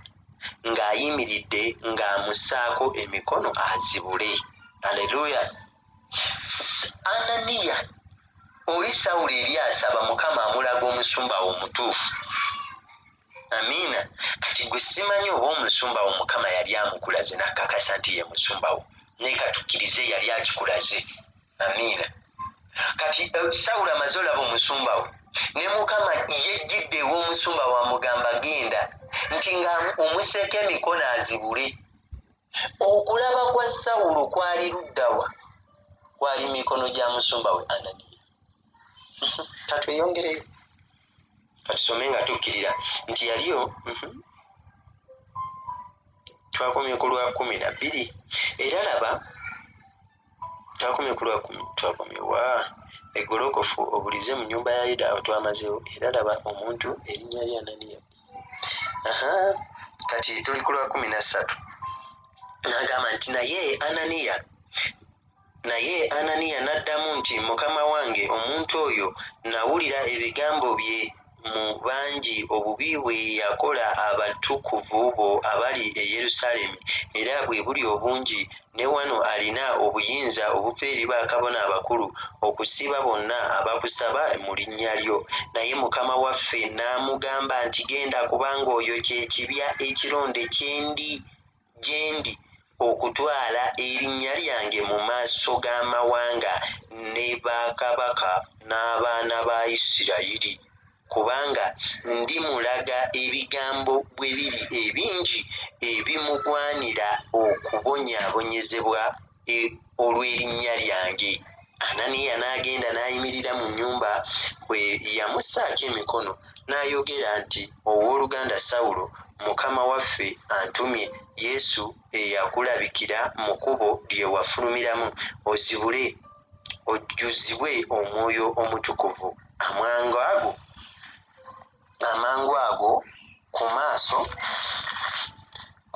ng'ayimiridde ng'amussaako emikono azibule. Aleluya! Ananiya oli Sawulo eri asaba, Mukama amulaga omusumba wo omutuufu. Amiina. Kati gwe simanyi oba omusumba wo Mukama yali amukulaze n'akakasa nti ye musumba wo, naye katukkirize yali akikulaze. Amiina. Kati Sawulo amaze olaba omusumba we, ne Mukama yejjidde ew'omusumba wamugamba genda, nti nga omusseeko emikono azibule. Okulaba kwa Sawulo kwali luddawa? Kwali mikono gya musumba we Ananiya. Katweyongereyo, katusome nga tukkirira nti yaliyo. Twakomye ku lwa 12. Era laba, twakomye ku lwa 10, twakomye wa? Egolokofu obulize mu nnyumba ya Yuda, awo twamazeewo. Era laba omuntu erinnya lye Ananiya. Aha, kati tuli ku lwa 13. N'agamba nti, Naye Ananiya n'addamu nti, Mukama wange, omuntu oyo nawulira ebigambo bye mu bangi, obubi bwe yakola abatukuvu bo abali e Yerusaalemi, era bwe buli obungi, ne wano alina obuyinza obuva eri bakabona abakulu okusiba bonna abakusaba mu linnya lyo. Naye Mukama waffe n'amugamba nti, Genda, kubanga oyo kye kibya ekironde kyendi gye ndi okutwala erinnya lyange mu maaso g'amawanga ne bakabaka n'abaana ba Isirayiri, kubanga ndimulaga ebigambo bwe biri ebingi ebimugwanira okubonyaabonyezebwa olw'erinnya lyange. Ananiya n'agenda n'ayimirira mu nnyumba, bwe yamussaako emikono n'ayogera nti, Owooluganda Sawulo, Mukama waffe antumye, Yesu eyakulabikira mu kkubo lye wafulumiramu, ozibule ojjuzibwe Omwoyo Omutukuvu. Amangu ago ku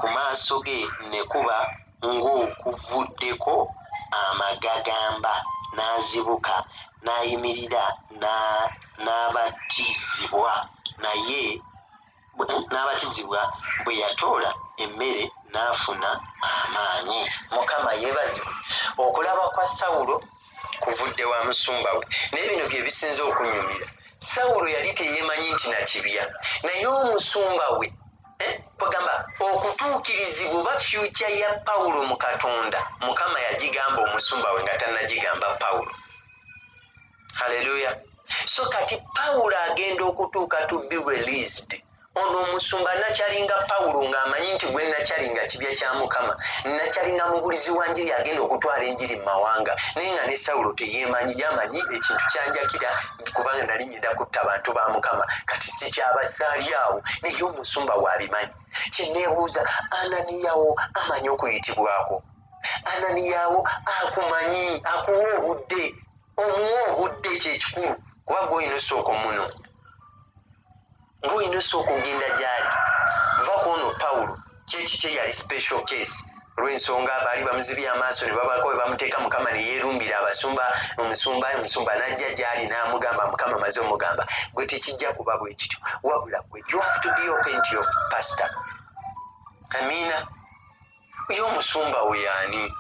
maaso ge ne kuba ng'okuvuddeko amagagamba, n'azibuka n'ayimirira n'abatizibwa. Naye n'abatizibwa, bwe yatoola emmere n'afuna amaanyi. Mukama yeebazibwe. Okulaba kwa Sawulo kuvudde wa musumba we. Naye bino bye bisinze okunyumira. Sawulo yali teyeemanyi nti nakibya, naye omusumba we, kwegamba okutuukirizibwa oba future ya Pawulo mu Katonda, Mukama yagigamba omusumba we nga tannagigamba Pawulo. Haleluya! So kati Pawulo agenda okutuuka to be released, ono omusumba nakyalinga Pawulo ng'amanyi nti gwe nakyalinga kibya kya Mukama, nakyalinga mubulizi wa njiri agenda okutwala enjiri mu mawanga, naye nga ne Sawulo teyeemanyi. Yamanyi ekintu kyanjakira kubanga nali ngenda kutta bantu ba Mukama, kati sikyabasaali awo, naye omusumba waabimanyi. Kyeneebuuza, Ananiyawo amanyi okuyitibwako? Ananiyawo akumanyi, akuwa obudde, omuwa obudde kyekikulu, kuba gwe olina osooka omuno, ng'olina osooka ogenda gy'ali. Va ku ono Pawulo, kyekikye yali special case olw'ensonga baali bamuzibye amaaso ne babako we bamuteeka. Mukama ne yeerumbira abasumba, omusumba n'ajja gy'ali n'amugamba, Mukama maze omugamba, gwe tekijja kuba bwe kityo, wabula gwe you have to be open to your pastor. Amiina. Ye omusumba we yaani?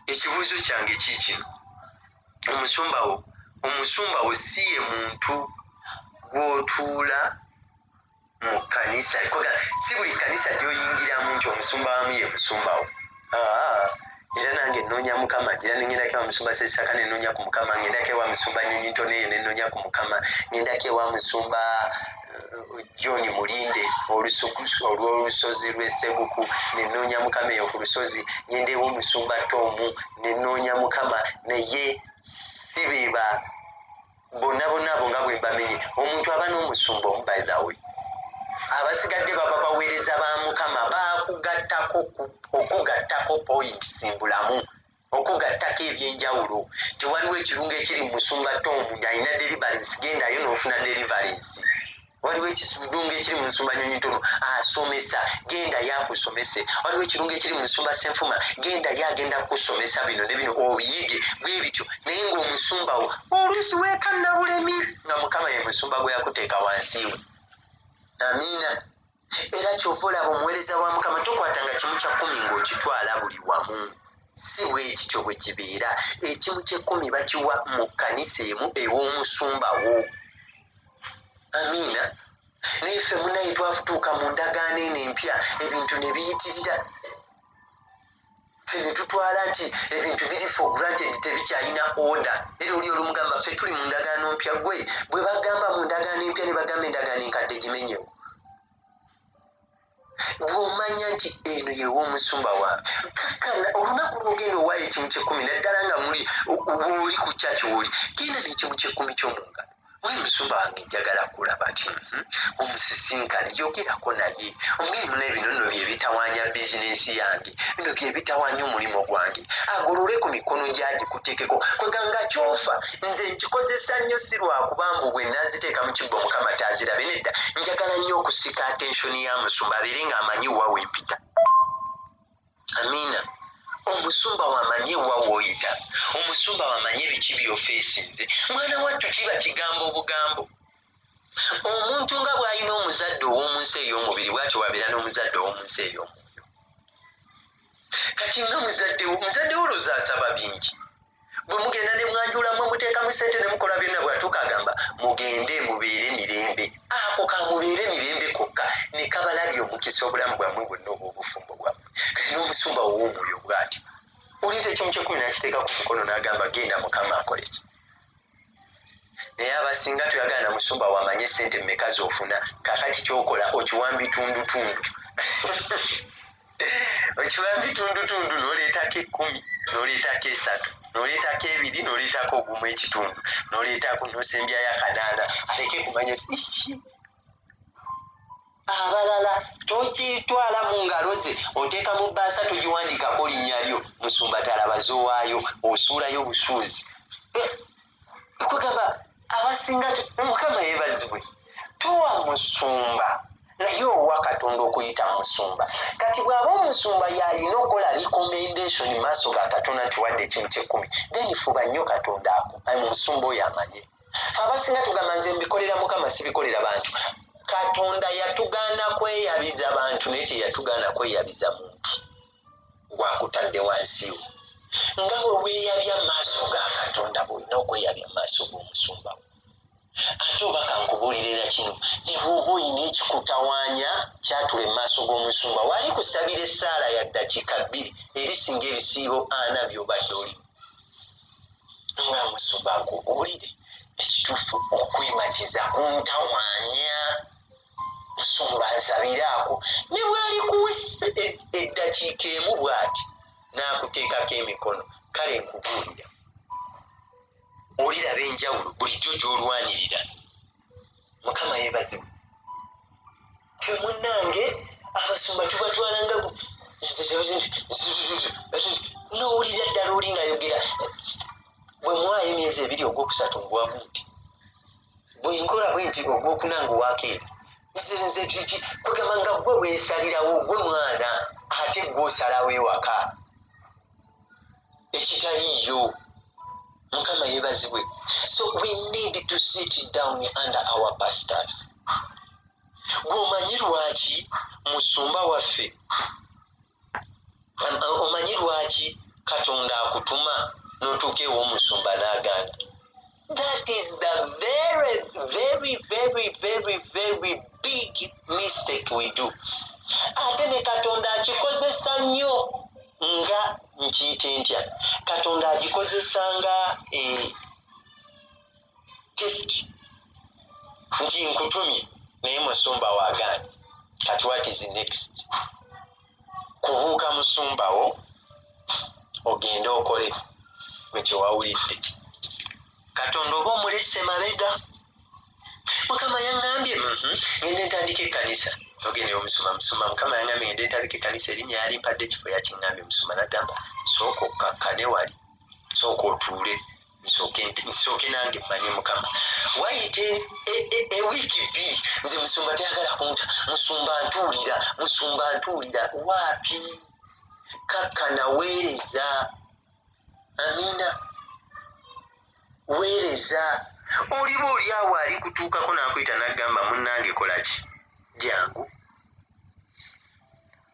Ekibuuzo kyange kiikino: omusumba wo si ye muntu gw'otuula mu kkanisa? Si buli kkanisa gy'oyingiramu nti omusumba wamu ye musumba wo. Era nange nnoonya Mukama, era nengendako ewa musumba Sesaka nenoonya ku Mukama, ngendako ewa musumba Nyonyi Ntono eyo nenoonya ku Mukama, ngendako ewa musumba John Mulinde olw'olusozi lw'e Sseguku, nenoonya Mukama eyo ku lusozi. Ngenda ew'omusumba Tomu, nenoonya Mukama. Naye si beba bonna bonna abo nga bwe mbamenye. Omuntu aba n'omusumba omu, by the way. Abasigadde baba baweereza ba Mukama, bakugattako okugattako points mbulamu, okugattako ebyenjawulo. Tewaliwo ekirungo ekiri mu musumba Tomu, alina deliverance, gendayo n'ofuna deliverance. Waliwo ekirungo ekiri mu nsumba Nyonyi Ntono, asomesa, genda yakusomese. Waliwo ekirungo ekiri mu nsumba Senfuma, genda ye agenda kukusomesa bino ne bino, obiyige bwe bityo. Naye ng'omusumba wo oluusi weekanna bulemi, nga Mukama ye musumba gwe yakuteeka wansi we. Amiina. Era kyova olaba omuweereza wa Mukama tokwatanga kimu kya 10 ng'okitwala buli wamu. Si bwe kityo bwe kibeera. Ekimu ky'ekkumi bakiwa mu kkanisa emu ew'omusumba wo. Amiina. Naye ffe munaye twafutuuka mu ndagaano eno empya, ebintu ne biyitirira. Ffe ne tutwala nti ebintu biri for granted, tebikyalina order. Era oli olumugamba, ffe tuli mu ndagaano mpya. Gwe bwe bagamba mu ndagaano empya, ne bagamba endagaano enkadde gimenyewo. Bw'omanya nti eno yew'omusumba wange, kakkana olunaku lwogenda owaayo ekimu ky'ekkumi, naddala nga muli wooli ku kyaki wooli, genda n'ekimu ky'ekkumi ky'omungalo. Oyo musumba wange, njagala kulaba nti omusisinkane, yogerako naye, omugende, munaye, bino nno bye bitawaanya bizinensi yange, bino bye bitawaanya omulimu gwange. Agolole ku mikono gyagikuteekeko. Kweganga kyofa nze nkikozesa nnyo, si lwakuba mbu bwe naziteeka mu kibbo Mukama taazirabe. Nedda, njagala nnyo okusika attention ya musumba, abeere ng'amanyi wa weempita. Amiina. Omusumba wamanye wa wooyita, omusumba wamanye biki byofeesinze. Mwana wattu, kiba kigambo obugambo. Omuntu nga bw'alina omuzadde ow'omu nsi ey'omubiri, bw'atyo wabeera n'omuzadde ow'omu nsi ey'omwoyo. Kati nga muzaddewo, muzaddewo olowooza asaba bingi? Bwe mugenda ne mwanjulamu, muteekamu sente ne mukola byonna, bw'atuuka agamba, "Mugende mubeere mirembe." Ako kamubeere mirembe kokka ne kabalabya omukisa obulamu bwammwe bwonna oba obufumbo bwammwe. Kati n'omusumba ow'omwoyo bw'atyo, oleeta ekimu ky'ekkumi n'akiteeka ku mukono n'agamba, "Genda, Mukama akole ki." Naye abasinga toyagala na musumba wamanye sente mmeka z'ofuna. Kakati kyokola, okiwa bitundutundu, okiwa bitundutundu, n'oleetako 10, n'oleetako 3, n'oleetako 2, n'oleetako ogumu ekitundu, n'oleetako n'osembyayo akanaana, aleke kumanya. Abalala tokitwala mu ngalo ze, oteeka mu bbaasa, togiwandiikako linnya lyo, musumba talaba z'owaayo, osuulayo busuuzi. Kwegamba abasinga, Mukama yeebazibwe, towa musumba, naye owa Katonda okuyita musumba. Kati bw'aba omusumba yalina okukola recommendation maaso ga Katonda nti wadde ekintu kyekkumi, then fuba nnyo Katonda ako musumba oyo amanye. Fe abasinga tugamba, "Nze mbikolera Mukama, sibikolera bantu." Katonda yatugaana kweyabiza bantu, naye teyatugaana kweyabiza muntu gwakutadde wansiwo. Nga bwe weeyabya maaso ga Katonda, bwolina okweyabya maaso g'omusumba wo. Ate oba kankubuulirira kino, ne bw'oba oyina ekikutawaanya, kyatula emaaso g'omusumba, wali kusabira essaala ya ddakiika 2, erisinga ebisiibo 40 by'obadde oli nga musumba. Nkubuulire ekituufu, okwematiza kuntawaanya, musumba nsabiraako. Ne bwali kuwa eddakiika 1 bw'ati n'akuteekako emikono, kale nkubuulira, oliraba enjawulo bulijjo gy'olwanirira. Mukama yeebazibwe. Ffe munnange abasumba tubatwalanga, n'owulira ddala oli ng'ayogera, bwe muwaayo emyezi 2, ogwokusatu ngwamu nti bwe nkola bwe nti, ogwokuna nguwaako eri nze kwegamba nga gwe weesalirawo, gwe mwana, ate gwe osalawo ewaka ekitaliiyo. Mukama yeebazibwe. So we need to sit down under our pastors. Gweomanyi lwaki musumba waffe, omanyi lwaki Katonda akutuma n'otuuka ew'omusumba n'agaana? That is the very, very, very, very, very big mistake we do. Ate ne Katonda akikozesa nnyo, nga nkiyite ntya, Katonda agikozesa nga test nti nkutumye. Naye musumba waagaanyi. Kati what is next? Kubuuka musumba wo ogende okole gwe kyewawulidde. Katonda oba omulesse mabega. Mukama yaŋŋambye ngende ntandika ekkanisa. Ogende omusumba, musumba, Mukama yaŋŋambye ngende ntandika ekkanisa, erinnya yalimpadde, ekifo yakiŋŋambye. Musumba n'agamba, sooka okkakkane wali, sooka otuule, nsooke nange mmanye Mukama. Wayite ewiiki 2, nze musumba tayagala kunta, musumba ntuulira, musumba ntuulira. Waapi? Kakkana, weereza. Amiina, weereza. Oliba oli awo ali kutuukako n'akuyita n'agamba, munnange kolaki, jangu.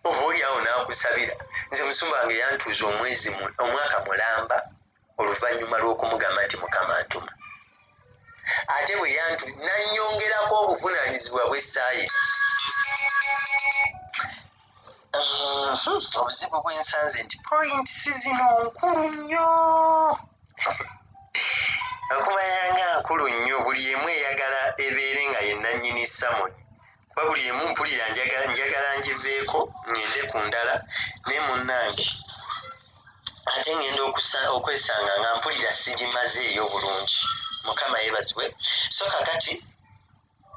Oba oli awo n'akusabira. Nze musumba wange yantuuza omwezi, omwaka mulamba, oluvannyuma lw'okumugamba nti Mukama ntuma. Ate bwe yantu nannyongerako obuvunaanyizibwa bw'essaayiri. Obuzibu bwensanze nti points zino nkulu nnyo, okumanya nga nkulu nnyo, buli emu eyagala ebeere nga ye nannyini sermon, kuba buli emu mpulira njagala ngiveeko ngende ku ndala. Naye munnange, ate ngenda okwesanga nga mpulira sigimazeeyo bulungi. Mukama yeebazibwe. So kakati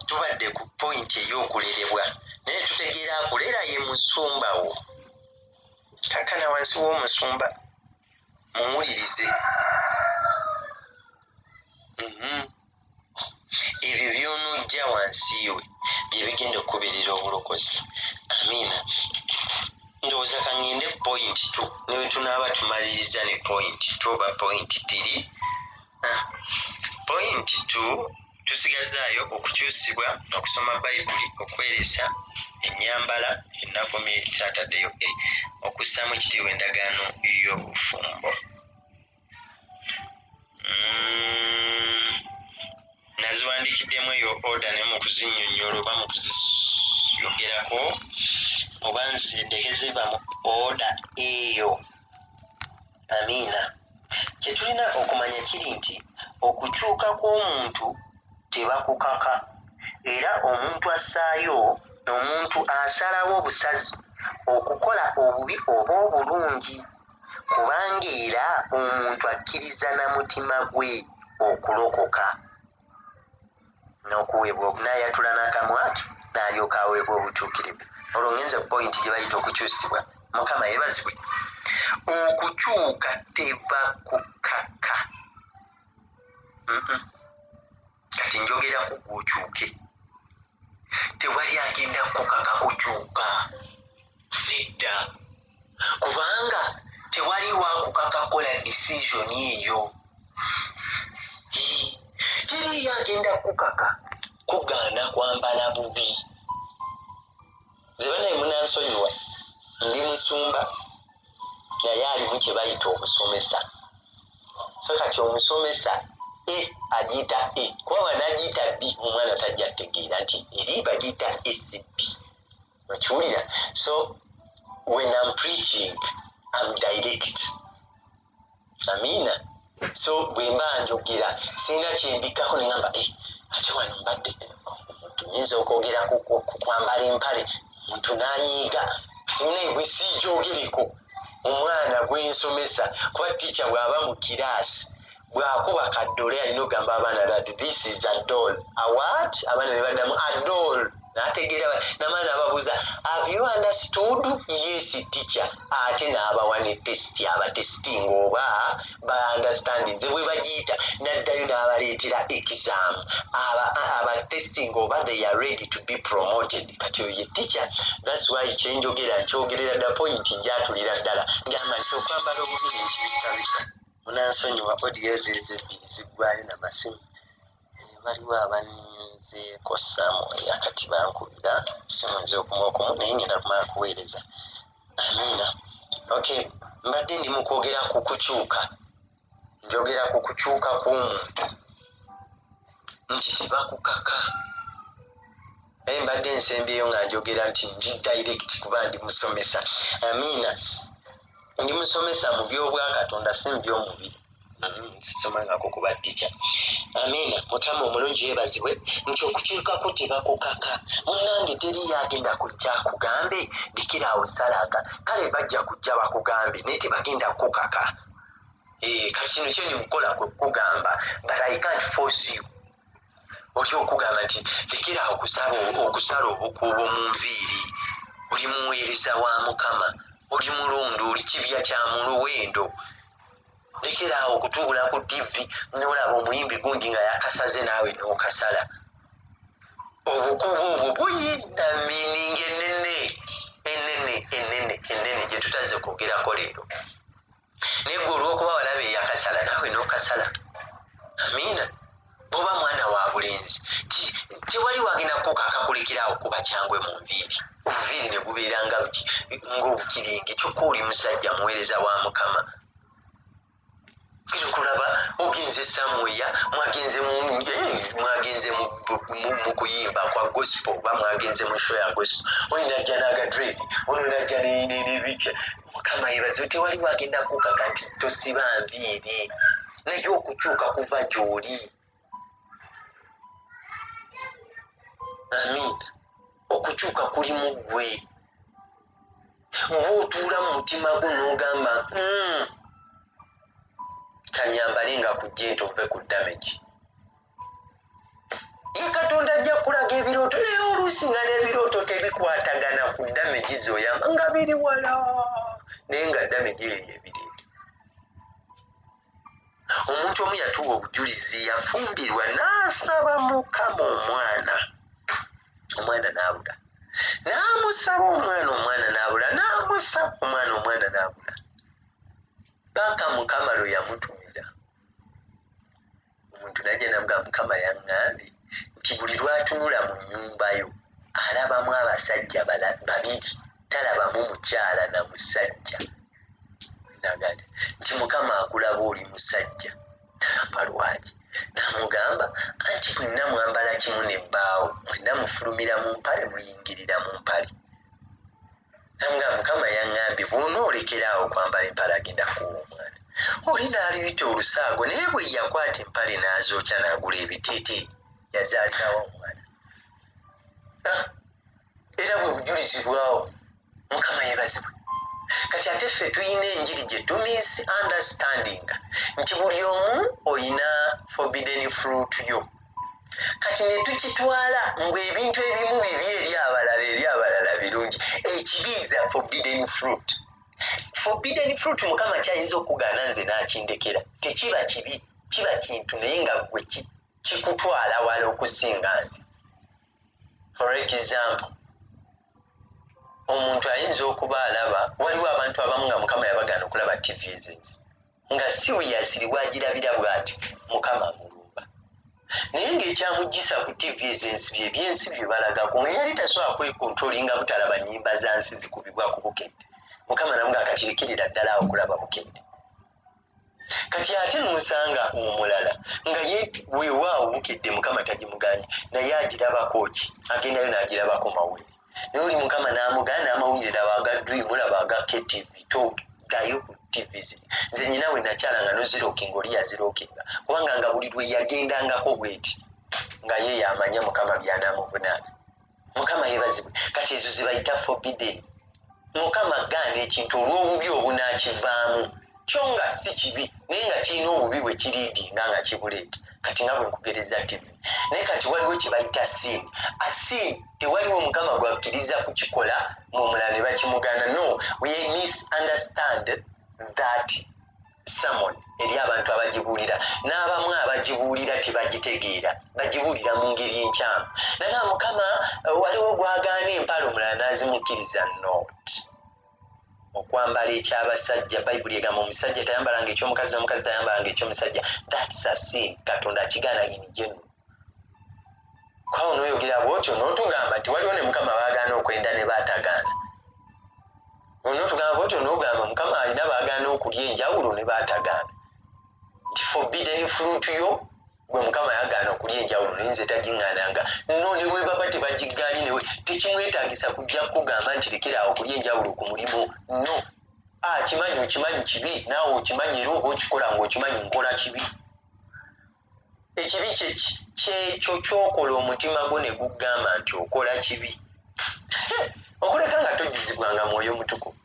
tubadde ku point ey'okulerebwa, naye tutegeera akulera ye musumba wo. Kakkana wansi w'omusumba, muwulirize. Ebyo by'onojja wansi we bye bigenda okukubeerera obulokozi. Amiina. Ndowooza kaŋŋende point two, ne bwe tunaaba tumaliriza ne point two oba point three. Point two, tusigazaayo okukyusibwa, okusoma Bayibuli, okweresa, ennyambala, ennaku saataddeyo e okussaamu ekitiibwa endagaano y'obufumbo. Naziwandiikiddemu eyo order, ne mu kuzinnyonnyola oba mu kuziyogerako, oba nze ndeke ziva mu order eyo. Amiina. Kye tulina okumanya kiri nti okukyuka kw'omuntu tebakukaka, era omuntu assaayo, omuntu asalawo busazi okukola obubi oba obulungi, kubanga era omuntu akkiriza na mutima gwe okulokoka n'okuweebwa, n'ayatula n'akamwa ke n'alyoka aweebwa obutuukirivu. Olwo ngenze ku point gye bayita okukyusibwa. Mukama yeebazibwe. Okukyuka tebakukaka. Kati njogera ku gwokyuke. Tewali agenda kukaka kukyuka, nedda, kubanga tewali wakukaka kukola decision eyo. Teriyo agenda kukaka kugaana kwambala bubi. Nze banaye munansonyiwa, ndi musumba, naye alimu kye bayita obusomesa. So kati omusomesa e agiyita e, kuba wanagiyita b, omwana tajja kutegeera nti eri bagiyita scb. Okiwulira? So when I'm preaching, I'm direct. Amiina. So bwe mba njogera, sirina kyembikkako neŋamba e ate wano mbadde omuntu nyinza okwogera ku kwambala empale, omuntu n'anyiiga. Kati munaye bwe siigyogereko, omwana gwensomesa, kuba teacher bw'aba mu kiraasi bw'akuba kaddole, alina okugamba abaana that this is a doll. A what? Abaana ne baddamu, a doll. N'ategeera, n'amaana ababuuza, have you understood? Yes, teacher. Ate n'abawa ne test, abatesting oba ba understand. Nze bwe bagiyita, n'addayo n'abaleetera exam, aba testing oba they are ready to be promoted. Kati oyo ye teacher. That's why kyenjogera nkyogerera dda, point njatulira ddala, ngamba nti okwambala obubi nkibikabika. Munansonyiwa, audio ezo ebbiri ziggwayo namasimu. Waliwo abaninzeeko samuya, kati bankubira simu nze okumu okumu, naye ngenda kumala kuweereza. Amiina. Okay, mbadde ndi mu kwogera ku kukyuka, njogera ku kukyuka kw'omuntu nti tebakukaka, naye mbadde nsembyeyo nga njogera nti ndi direct kuba ndi musomesa. Amiina. Ndi musomesa mu byobwakatonda, si mu byomubiri. Sisomangako ku batica. Amiina. Mukama omulungi yeebazibwe nti okukyukako tebakukaka. Munnange, teriyo agenda kujja akugambe lekera awo salaka. Kale bajja kujja bakugambe, naye tebagenda kukukaka. Kati kino kyendi mukukola kwe kukugamba, but I can't force you. Oli okugamba nti lekera okusala obukuubo mu nviiri, oli muweereza wa Mukama, oli mulondo, oli kibya kya muluwendo. Lekeraawo okutuula ku TV nolaba omuyimbi gundi nga yakasaze, naawe n'okasala. Obukuubo obwo buyina meaning enene enene enene enene gye tutaze kwogerako leero, naye gwe olwokuba walaba eyakasala, naawe n'okasala. Amiina. Bwoba mwana wa bulenzi, tewali wagenda kukaka kulekerawo kuba kyangwe mu nviiri, obuviiri ne bubeera nga ng'obukiringi, kyokka oli musajja muweereza wa Mukama. Genda okulaba ogenze somewhere, mwagenze mu kuyimba kwa gospel oba mwagenze mu show ya gospel, oli najja n'aga dread, ono najja nebitya. Mukama yebaze, tewali wagenda kukaka nti tosiba nviiri, naye okukyuka kuva gy'oli. Amiina. Okukyuka kuli mu ggwe. Bw'otuula mu mutima gwo n'ogamba, kanyambale nga kujja ento nve ku damage ye, Katonda ajja kulaga ebirooto. Naye oluusi nga n'ebirooto tebikwatagana ku damage zoyamba, nga biri wala, naye nga damage eyo ebireeta. Omuntu omu yatuwa obujulizi, yafumbirwa n'asaba Mukama omwana, omwana n'abula, n'amusaba omwana, omwana n'abula, n'amusaba omwana, omwana n'abula, paka Mukama lwe yamutumira omuntu najja namugamba, Mukama yaŋŋambye nti buli lwatunula mu nnyumba yo alabamu abasajja babiri, talabamu mukyala na musajja. Nagamba nti Mukama akulaba oli musajja. Nagamba lwaki? Namugamba anti mwenna mwambala kimu nebbaawo, mwenna mufulumira mu mpale, muyingirira mu mpale. Namugamba Mukama yaŋŋambye bw'onoolekera awo okwambala empale agenda kuwa omwana. Oli n'aliyita olusaago, naye bwe yakwata empale n'azookya n'agula ebiteeteeyi, yazaalirawo omwana. Era bwe bujulizi bwawo. Mukama yeebazibwe. Kati ate ffe tuyina enjiri gye tumisunderstanding nti buli omu oyina forbidden fruit yo. Kati ne tukitwala ngu ebintu ebimu bibi eri abalala, eri abalala birungi. Ekibiiza forbidden fruit. Forbidden fruit, Mukama kyayinza okugaana nze n'akindekera, tekiba kibi, kiba kintu, naye nga gwe kikutwala wala okusinga nze. For example, omuntu ayinza okuba alaba, waliwo abantu abamu nga Mukama yabagaana okulaba TV ezensi, nga seriously bwagirabira bw'ati Mukama amulumba, naye ng'ekyamugisa ku TV ezensi bye byensi bye balagako, nga yali tasobola kwekontrolinga butalaba nnyimba za nsi zikubibwa ku Bukedde. Mukama namu nga akakirekirira ddala awo okulaba Bukedde. Kati ate n'osanga omulala nga ye weewaawo Bukedde Mukama tagimuganye, naye agirabako ki? Agendayo n'agirabako mawulire. Naye oli Mukama n'amugaana n'amawulire, laba aga Dream, laba aga KTV, toddayo ku TV ziri. Nze nyina we nakyala nga nozirookinga, oli yazirookinga, kubanga nga buli lwe yagendangako bweti nga ye yamanya Mukama by'anaamuvunaana. Mukama yeebazibwe. Kati ezo zebayita forbidden. Mukama gaana ekintu olw'obubi obunaakivaamu, kyo nga si kibi, naye nga kirina obubi bwe kiriidinga nga kibuleeta. Kati nga bwe nkugereza TV, naye kati waliwo kye bayita sin. A sin tewaliwo Mukama gwakkiriza kukikola ng'omulala ne bakimugaana. No, we misunderstand that sermon. Eri abantu abagibuulira, n'abamu abagibuulira tebagitegeera, bagibuulira mu ngeri enkyamu. Naye Mukama waliwo gwagaana empale, omulala n'azimukkiriza. Not okwambala ekyabasajja. Bayibuli egamba omusajja tayambalanga ekyomukazi, n'omukazi tayambalanga ekyomusajja. That's a sin. Katonda akigaana in general. Kwawo noyogera bwotyo n'otugamba nti waliwo ne Mukama baagaana okwenda ne baatagaana. Onotugamba bwotyo n'ogamba Mukama alina baagaana okulya enjawulo ne baatagaana, nti forbidden fruit yo gwe Mukama yagaana okulya enjawulo, naye nze tagiŋŋaananga. No, ne bwe baba tebagigaanyi, newe tekimwetaagisa kujja kugamba nti lekeraawo okulya enjawulo ku mulimu. No. Akimanyi, okimanyi kibi, naawe okimanyi, era oba okikola ng'okimanyi nkola kibi. Ekibi kyekyo kyokola omutima gwo ne gugamba nti okola kibi, okuleka nga tojjuzibwanga mwoyo mutukuvu.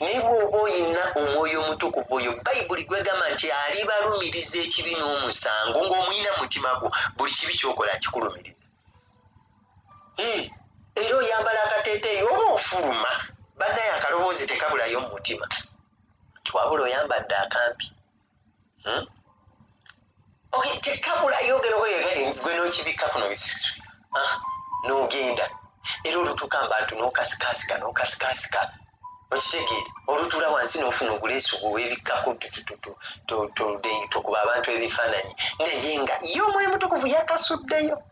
Naye bw'oba oyina omwoyo omutukuvu, oyo Bayibuli gwegamba nti alibalumiriza ekibi n'omusango, ng'omuyina mutima gwo, buli kibi kyokola kikulumiriza. Era oyambala akateeteeyi oba ofuluma, bannaye akaloboozi tekabulayo mu mutima, wabula oyambadde akampi. Okay, tekabulayo, gwe n'okibikka kuno n'ogenda, era olutuuka mu bantu n'okasikasika n'okasikasika, okitegeere, olutuula wansi n'ofuna oguleesu gweweebikkako, tokuba abantu ebifaananyi, naye nga ye omwoyo mutukuvu yakasuddeyo.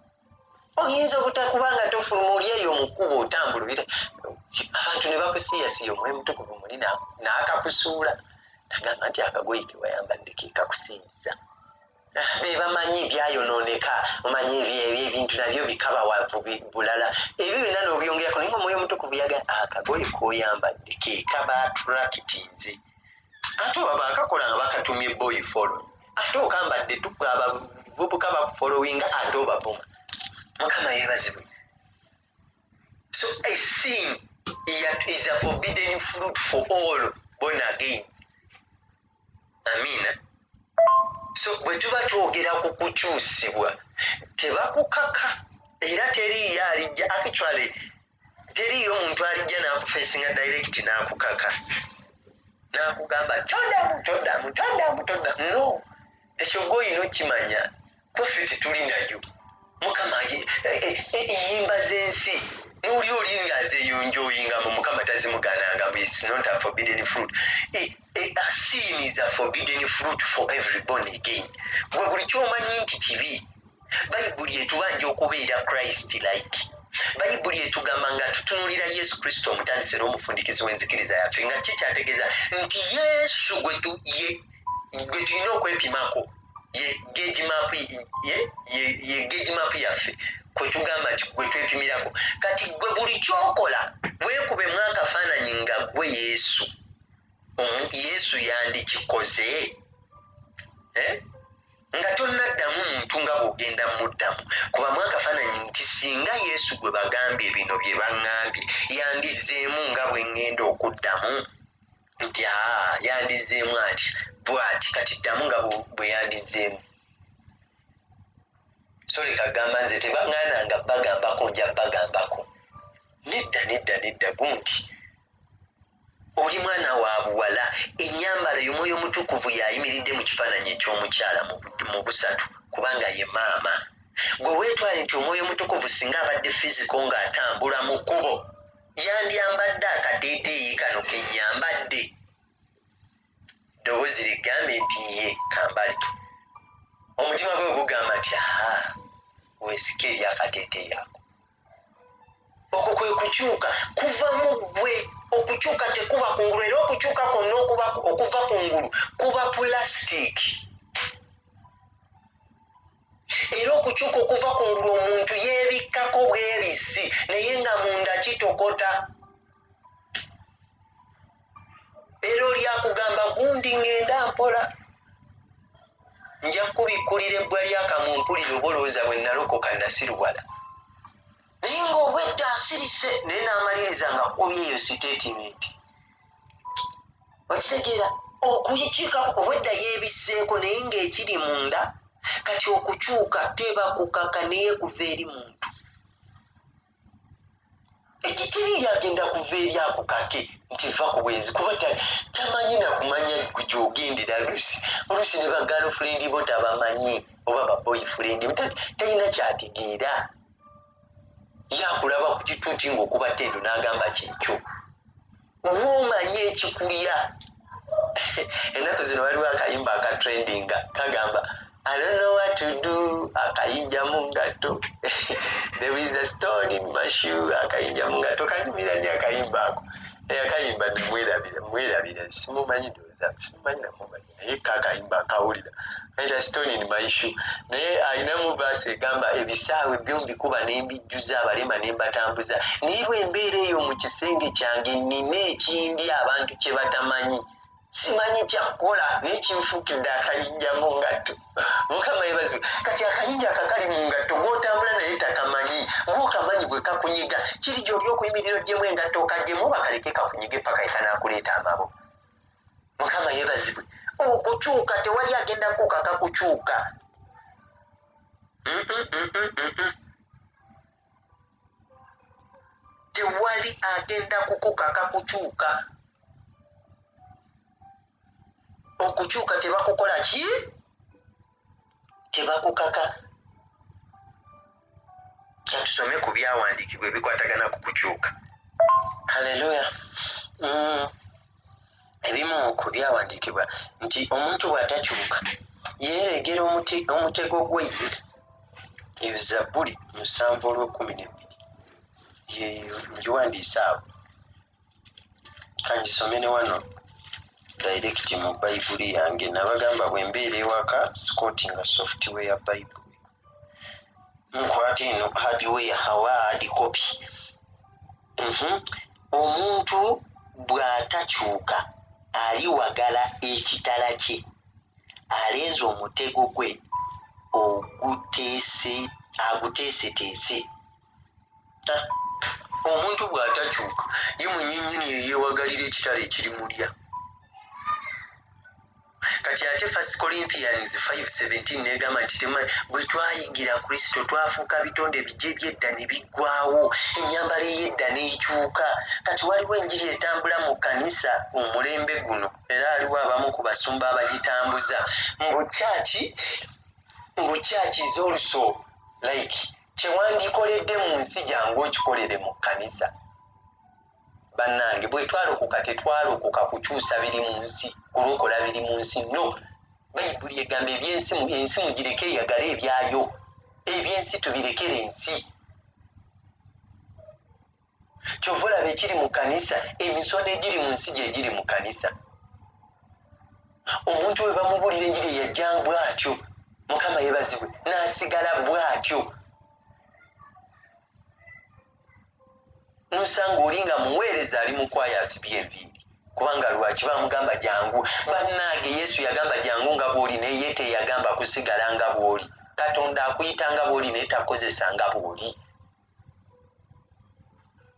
Oyinza obutakuba nga tofuluma, oli eyo mu kkubo otambula, abantu ne bakusiiyasiiya, omwoyo mutukuvu muli n'akakusuula, nagamba nti akagoye ke wayambadde ke kakusiiyisa. Be bamanyi byayonooneka, omanyi ebintu nabyo bikabawavu bulala, ebyo byonna n'obyongerako, naye omwoyo omutukuvu yaga akagoye k'oyambadde ke kaba attractinze, ate oba bakakola nga bakatumye boy follow, ate okambadde abavubuka bakufollowinga, ate obavuma. Mukama yeebazibwe. So a sin is a forbidden fruit for all born again. Amina. So bwe tuba twogera ku kukyusibwa, tebakukaka, era teriiyo alijja, actually teriiyo omuntu alijja n'akufeesinga direct n'akukaka n'akugamba toddamu, toddamu, toddamu, toddamu. No, ekyo gwe olina okimanya, kweffe tetuli nayo. Mukama, ennyimba z'ensi n'oli oli nga azeyonjoyingamu, Mukama tazimugananga. It's not a forbidden fruit. A sin is a forbidden fruit for every born again. Gwe buli kyomanyi nti kibi, Bayibuli etubanja okubeera Christ like. Bayibuli etugamba nga tutunulira Yesu Kristo, omutandisi era omufundikizi w'enzikiriza yaffe, nga kikyategeeza nti Yesu gwe tulina okwepimako, ye gauge map yaffe, kwe tugamba nti gwe twepimirako. Kati gwe buli kyokola weekubemu akafaananyi nga gwe Yesu, Yesu yandikikoze, eh? Nga tonnaddamu muntu nga bw'ogenda muddamu, kubamu akafaananyi nti singa Yesu gwe bagambye bino bye baŋŋambye, yandizzeemu nga bwe ŋŋenda okuddamu, nti aa, yandizzeemu atya bw'ati. Kati ddamu nga bwe yandizzeemu. So leka gamba nze tebaŋŋaananga bagambako, nja bagambako. Nedda, nedda, nedda. Gundi oli mwana wa buwala, ennyambala y'omwoyo omutukuvu yayimiridde mu kifaananyi eky'omukyala mu busatu, kubanga ye maama. Gwe weetwale nti omwoyo omutukuvu singa abadde physical ng'atambula mu kkubo, yandyambadde akateeteeyi kano ke nnyambadde? Ddoboozi ligambe nti ye kambale. Omutima gwe gugamba nti aha, weesike eri akateeteeyi ako. Okwo kwe kukyuka kuva mu ggwe. Okukyuka tekuba kungulu, era okukyuka kwonna okuva kungulu kuba pulasitiiki. Era okukyuka okuva kungulu, omuntu yeebikkako bwebisi, naye nga munda kitokota. Era oli akugamba gundi ŋŋenda mpola, nja kukubikkulira ebbwa lyakamumpulira, oba olowooza bwe nalokoka nasiruwala, naye ng'obwedda asirise, naye n'amaliriza nga kubye eyo statement. Okitegeera? Okukiikako obwedda yeebisseeko, naye ng'ekiri munda. Kati okukyuka tebakukaka, naye kuva eri muntu. Ekiteri agenda kuva eri akukake nti va ku bwenzi, kuba tamanyi nakumanya gy'ogendera. Oluusi ne ba girlfriend bo tabamanyi, oba ba boyfriend, talina kyategeera, yakulaba ku kituuti ng'okuba tendo n'agamba kyekyo woomanye ekikulya. Ennaku zino waliwo akayimba akatrendinga kagamba, "I don't know what to do, akayinja mu ngatto, there is a stone in my shoe, akayinja mu ngatto." Kanyumira nnyo akayimba ako. Eyakayimba nemwerabira, mwerabira, simumanyi, ndowooza simumanyi, namumanyi, naye kakayimba akawulira ayita "Stone in My Shoe", naye alinamu verse egamba, "Ebisaawe byo mbikuba nembijjuza, abalema nembatambuza, naye bwe mbeera eyo mu kisenge kyange nina ekindi abantu kye batamanyi, simanyi kyakukola, naye kinfuukidde akayinja mu ngatto." Mukama yebazibwe. Kati akayinja akakali mu ngatto gwotambula naye takamanyi, gwokamanyi bwe kakunyiga. Kiri gyoli okuyimirira oggyemu engatto, okaggyemu oba kaleke kakunyige paka ekanakuleeta amabo. Mukama yebazibwe. Okukyuka tewali agenda kukaka kukyuka. Tewali agenda kukukaka kukyuka. Okukyuka tebakukola ki, tebakukaka. Katusome ku byawandiikibwa ebikwatagana ku kukyuka. Haleluya. Ebimu ku byawandiikibwa nti omuntu bw'atakyuka yeeregera omutego gwe ye. Eyo Zabbuli 7 olw'ekumi n'ebbiri, yeyo ngiwandiise awo. Kangisome ne wano direct mu Bayibuli yange. Nabagamba bwe mbeera ewaka sikotinga software Bayibuli, nkwata eno hardware oba hard copy. Omuntu bw'atakyuka aliwagala ekitala kye, aleeze omutego gwe aguteeseteese. Omuntu bw'atakyuka ye mwennyinnyini yeyeewagalira ekitala ekirimulya. Kati ate First Corinthians 5:17 negamba nti bwe twayingira Kristo twafuuka bitonde bijja, ebyedda ne biggwawo, ennyambala ey'edda n'ekyuka. Kati waliwo enjiri etambula mu kkanisa omulembe guno, era aliwo abamu ku basumba abagitambuza mbu church is also like kyewandikoledde mu nsi, jangu okikolere mu kkanisa. Bannange, bwe twalokoka tetwalokoka kukyusa biri mu nsi, kulokola biri mu nsi, no. Bayibuli egamba ebyensi, ensi mugireke eyagale ebyayo. Ebyensi tubirekere ensi. Kyova olaba ekiri mu kkanisa, emisono egiri mu nsi gye giri mu kkanisa. Omuntu we bamubuulira enjiri eyajja bw'atyo, Mukama yebazibwe, n'asigala bw'atyo. Nosanga oli nga muweereza ali mu kwaya asibye enviiri, kubanga lwaki bamugamba jangu? Bannange, Yesu yagamba jangu nga bw'oli, naye ye teyagamba kusigala nga bw'oli. Katonda akuyita nga bw'oli, naye takozesa nga bw'oli.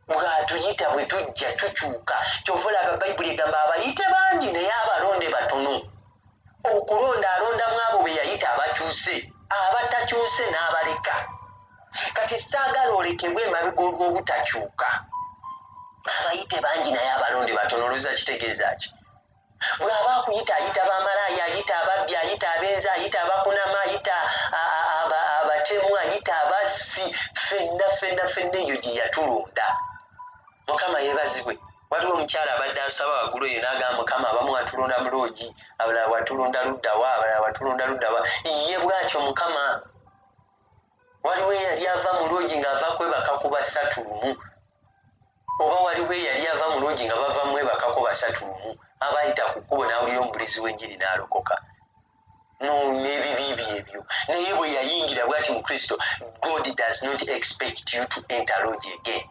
Bw'atuyita bwe tujja tukyuka. Kyova olaba Bayibuli egamba abayite bangi naye abalonde batono. Okulonda alondamu abo be yayita abakyuse, abatakyuse n'abaleka. Kati saagala olekebwe emabega olw'obutakyuka. Abayite bangi naye abalonde batono. Olowooza kitegeeza ki? Bw'aba akuyita ayita bamalaaya, ayita ababbi, ayita abenzi, ayita abakunama, ayita abatemu, ayita abassi, ffenna ffenna ffenna eyo gye yatulonda. Mukama yeebazibwe. Waliwo omukyala abadde asaba waggulu eyo n'agamba, "Mukama, abamu watulonda mu loogi, abalala watulonda luddawa, abalala watulonda luddawa." Ye bw'atyo Mukama. Waliwo eyali ava mu loogi ng'ava kwebaka ku basatu lumu, oba waliwo eyali ava mu loogi nga bava mwebakako basatu lumu, abayita ku kkubo n'awulira omubulizi w'enjiri n'alokoka n'ebibi bye ebyo. Naye bwe yayingira bw'ati mu Kristo, God does not expect you to enter lodge again.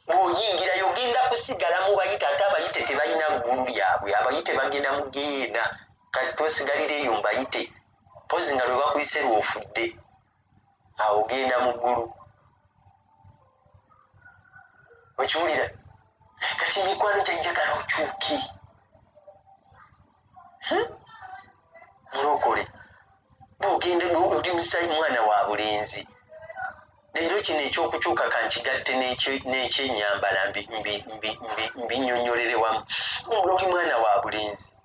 Bw'oyingirayo ogenda kusigala mu bayite, ate abayite tebalina ggulu lyabwe. Abayite bagenda mu geyeena. Kasita osigalira eyo mbayite, pozi nga lwe bakuyise lw'ofudde, awo ogenda mu ggulu. Okiwulira? Kati mikwano gyanjagala okyuke mulokole. Bwogenda oli musayi, mwana wa bulenzi, leero kino ekyokukyuka kankigatte n'ekyenyambala mbinyonyolere wamu. Oli mwana wa bulenzi,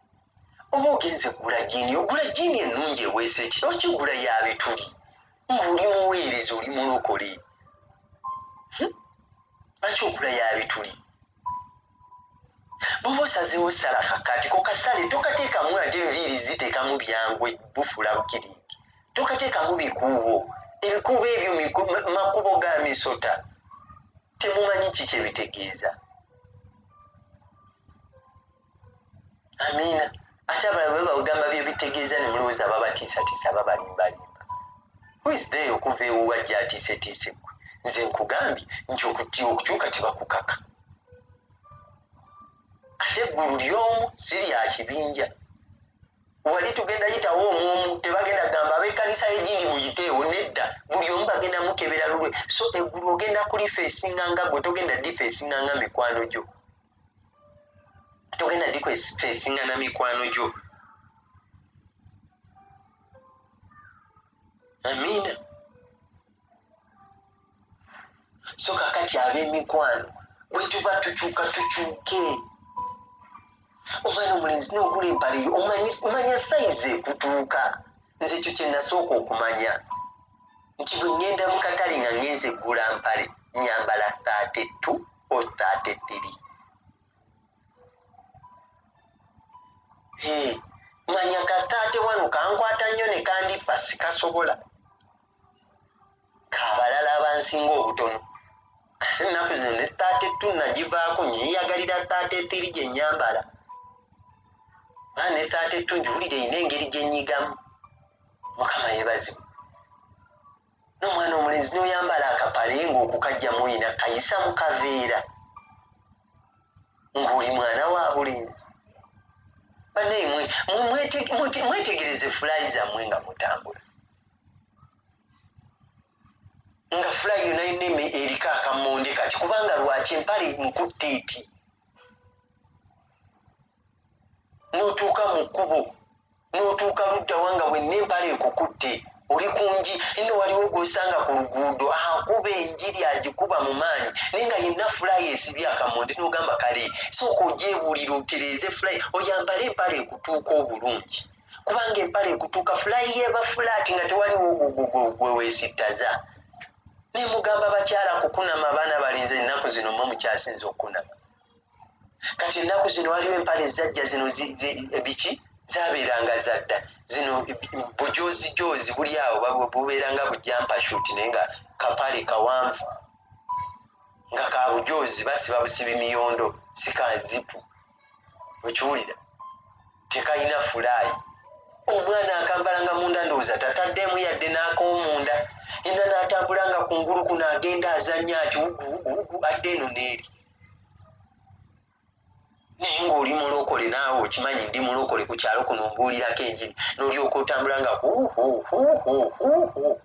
oba ogenze kugula jean, ogula jean ennungi eweesa eki, okigula ya bituli. Ng'oli muweereza, oli mulokole, Lwaki ogula ya bituli? Bw'oba osazeewo sala kakati kokasale, tokateekamu ate enviiri ziteekamu byangu bufula bukiringi, tokateekamu bikuubo. Ebikuubo ebyo makubo ga misota. Temumanyi ki kyebitegeeza. Amiina. Ate abalala bwe babagamba byebitegeeza ne mulowooza babatiisatiisa, babalimbalimba. Who is there okuva ewuwe ajja atiisetiise ggwe? Nze nkugambye nti okukyuka tebakukaka. Ate eggulu ly'omu si lya kibinja. Wali tugenda yitawo omu omu, tebagenda kugamba ab'ekkanisa y'egindi muyiteewo, nedda, buli omu bagenda mukebera lulwe. So eggulu ogenda kulifeesinga nga ggwe, togenda difeesinga nga mikwano gyo, togenda difeesinga na mikwano gyo. Amiina. So kakati ab'emikwano bwe tuba tukyuka tukyuke. Omwana omulenzi n'ogula empale yo, manya sayizi ekutuuka. Nze ekyo kye nasooka okumanya nti bwe ŋŋenda mu katale nga ŋŋenze ggula mpale, nnyambala 32 or 33. Hee, manya ka 31 kankwata nnyo ne kandippa sikasobola. Kabalala abansinga obutono. Ate ennaku zino ne 32 nagivaako, nyeyagalira 33 gye nnyambala. Aa, ne 32 ngiwulira erina engeri gye nnyigamu. Mukama yeebazibwe. N'omwana omulenzi n'oyambala akapale ng'okukaggyamu olina kayisa mu kaveera ng'oli mwana wa bulenzi. Bannaye mwetegereze fulayi zammwe nga mutambula. Nga fulayi yonna yonna eriko akammonde kati, kubanga lwaki empale nkutte eti? N'otuuka mu kkubo, n'otuuka ludda wa nga bwenna empale ekukutte, oli ku nji nno waliwo gw'osanga ku luguudo akuba enjiri agikuba mu maanyi naye nga yenna fulayi esibye akammonde, n'ogamba kale sooka ogyebuulire otereeze fulayi oyambale empale ekutuuka obulungi. Kubanga empale ekutuuka fulayi y'eba fulaati nga tewaliwo gwe weesittaza. Ne mugamba bakyala kukunama, abaana balenzi ennaku zino mmwe mukyasinze okukunama. Kati ennaku zino waliwo empale ezajja zino biki zabeeranga zadda zino bujoozijoozi buli awo bubeera nga bujampashuuti naye nga kapale kawanvu nga ka bujoozi, basiba busibi miyondo si ka zipu. Okiwulira? Tekalina fulaayi. Omwana akambala nga munda ndowooza tataddeemu yadde n'ak'omunda. Yenna n'atambula nga kungulu kuno agenda azannya ati wugu wugu wugu adda eno n'eri. Naye ng'oli mulokole naawe okimanyi ndi mulokole ku kyalo kuno mbuulirako enjiri n'olyoka otambula nga hu hu hu hu hu hu.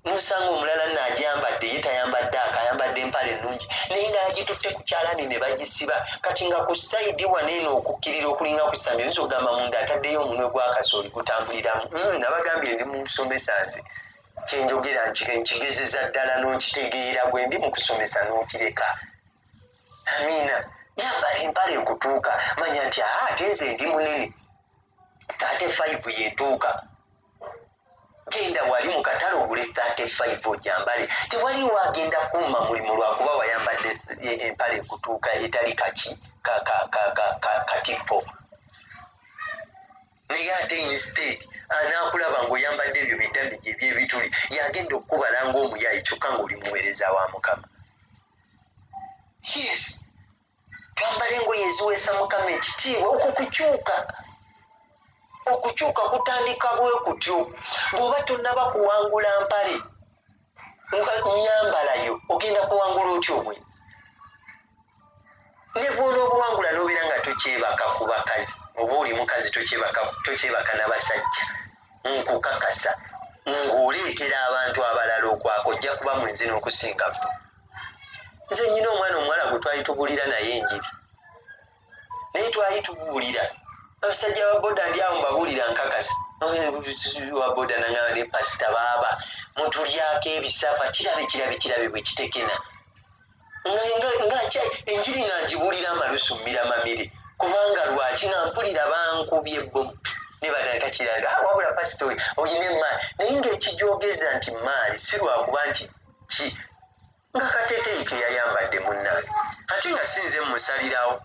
N'osanga omulala nno agyambadde, ye tayambadde ako, ayambadde empale nnungi, naye n'agitutte ku kyalaani ne bagisiba. Kati nga ku sayidi wano eno okukkirira okulinga ku ssambi, oyinza okugamba munda ataddeyo omunwe gwa kasooli gutambuliramu. Nabagambye ndi musomesa nze. Kye njogera nkigezeza ddala n'okitegeera, bwe ndi mu kusomesa n'okireka. Amiina. Yambala empale ekutuuka. Manya nti, Aa, ate nze ndi munene. 35 y'entuuka. Genda wali mu katale ogule 35 ogyambale. Tewaliiwo agenda kumma mulimu lwakuba wayambadde empale ekutuuka etali kaki ka, ka, ka, ka, ka, katippo. Naye ate instead anaakulaba ng'oyambadde ebyo bidamigi eby'ebituli y'agenda okukubala ng'omuyaaye kyokka ng'oli muweereza wa Mukama. Yes. Twambale engoye eziweesa Mukama ekitiibwa. Okwo kukyuka. Okukyuka kutandika bwe kutyo. Bw'oba tonnaba kuwangula mpale nga nnyambala yo, ogenda kuwangula otya obwenzi? Ne bw'onoobuwangula n'obeera nga tokyebaka ku bakazi, oba oli mukazi tokyebaka, tokyebaka na basajja, nkukakasa ng'oleetera abantu abalala okwaka, ojja kuba mwenzi n'okusinga bo. Nze nnyina omwana omuwala gwe twali tubuulira naye enjiri. Naye twali tubuulira abasajja ba boda, ndi awo mbabuulira nkakasa. Wa boda nangamba ne pasita baaba mutulyako ebisava, kirabe kirabe kirabe bwe kitekena. Nga enjiri nga ngibuulira amalusu mmira mamire, kubanga lwaki nga mpulira bankubye ebbomu ne batandika kirabe. Ah, wabula pasita oyo olina emmaali, naye ng'ekijogeza nti mmaali si lwakuba nti ki nga kateeteeyi ke yayambadde munnange, ate nga si nze mmusalirawo,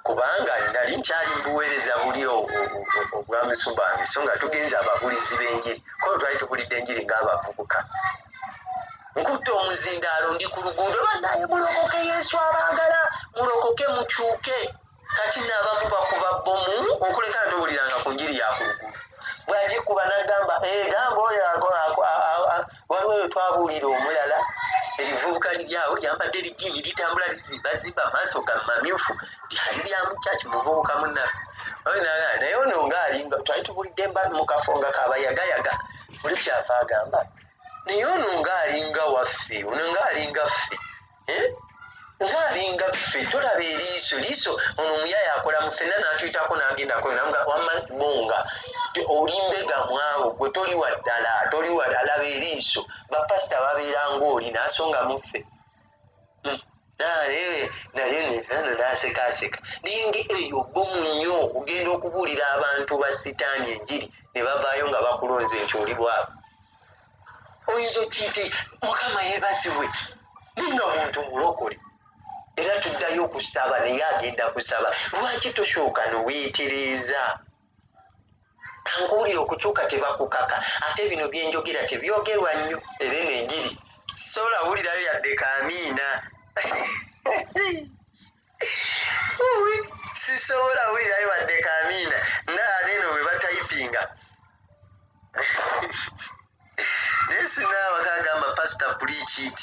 kubanga nali nkyali mu buweereza buli obwa musumba wange, so nga tugenze ababuulizi b'enjiri, ko twali tubuulidde enjiri ng'abavubuka. Nkutte omuzindaalo ndi ku luguudo, bannaye mulokoke, Yesu abaagala, mulokoke mukyuke. Kati n'abamu bakuba bbomu okuleka ntowuliranga ku njiri ya ku luguudo. Bw'agikuba n'agamba, gamba oyo waliwo oyo twabuulira omulala, erivubuka liri awo lyambadde lijiini litambula lizimba maaso ga mamyufu, lyali lya mu church, muvubuka munnaffe. Naye ono ng'alinga twali tubulidde mu kafo nga kabayagayaga, buli kyava agamba naye ono ng'alinga waffe, ono ng'alinga ffe, ng'alinga ffe, tolaba eriiso liiso ono omuyaya akola mu ffenna n'atuyitako n'agendako namuga wamma bonga oli mbega mwawo gwe toli wa ddala, toli wa alaba eriiso. Bapasita babeera ng'oli n'asonga mu ffe. Naye n'asekaaseka naye nga eyo bbomu nnyo ogenda okubuulira abantu ba sitaani enjiri ne bavaayo nga bakulonze nti oli bwabwe. Oyinza okiyite Mukama yeebazibwe naye nga muntu mulokole era tuddayo okusaba naye agenda kusaba. Lwaki tosooka neweetereeza? Kankuwulira okukyuka tebakukaka, ate bino byenjogera tebyogerwa nnyo era eno enjiri sobola wulirayo yadde kamiina. Sisobola wulirayo wadde kamiina naate eno bwe batayipinga. Naye sinaaba kagamba pastor preach it.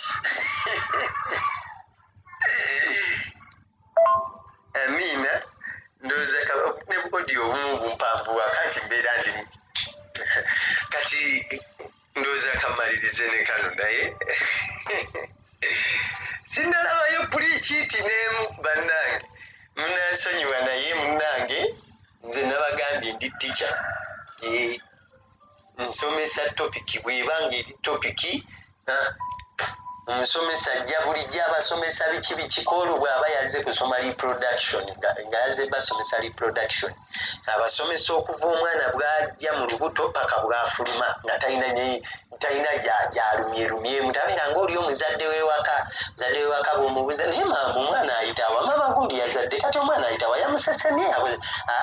Amiina. Ndowooza ne audio obumu bumpanvuwa kati mbeera ndimu. Kati ndowooza kamalirize ne kano naye sinnalabayo preach it n'emu bannange. Munansonyiwa naye munnange nze nabagambye ndi teacher. Nsomesa topic bw'ebanga eri topic, omusomesa ajja bulijjo abasomesa biki biki koolo bw'aba yazze kusoma reproduction nga yazze basomesa reproduction abasomesa okuva omwana bw'ajja mu lubuto paka bw'afuluma nga talina gy'alumyerumyemu tabeera ng'oli omuzadde w'ewaka, muzadde w'ewaka bw'omubuuza naye maama omwana ayita wa, maama gundi yazadde kati omwana ayita wa, yamusesemye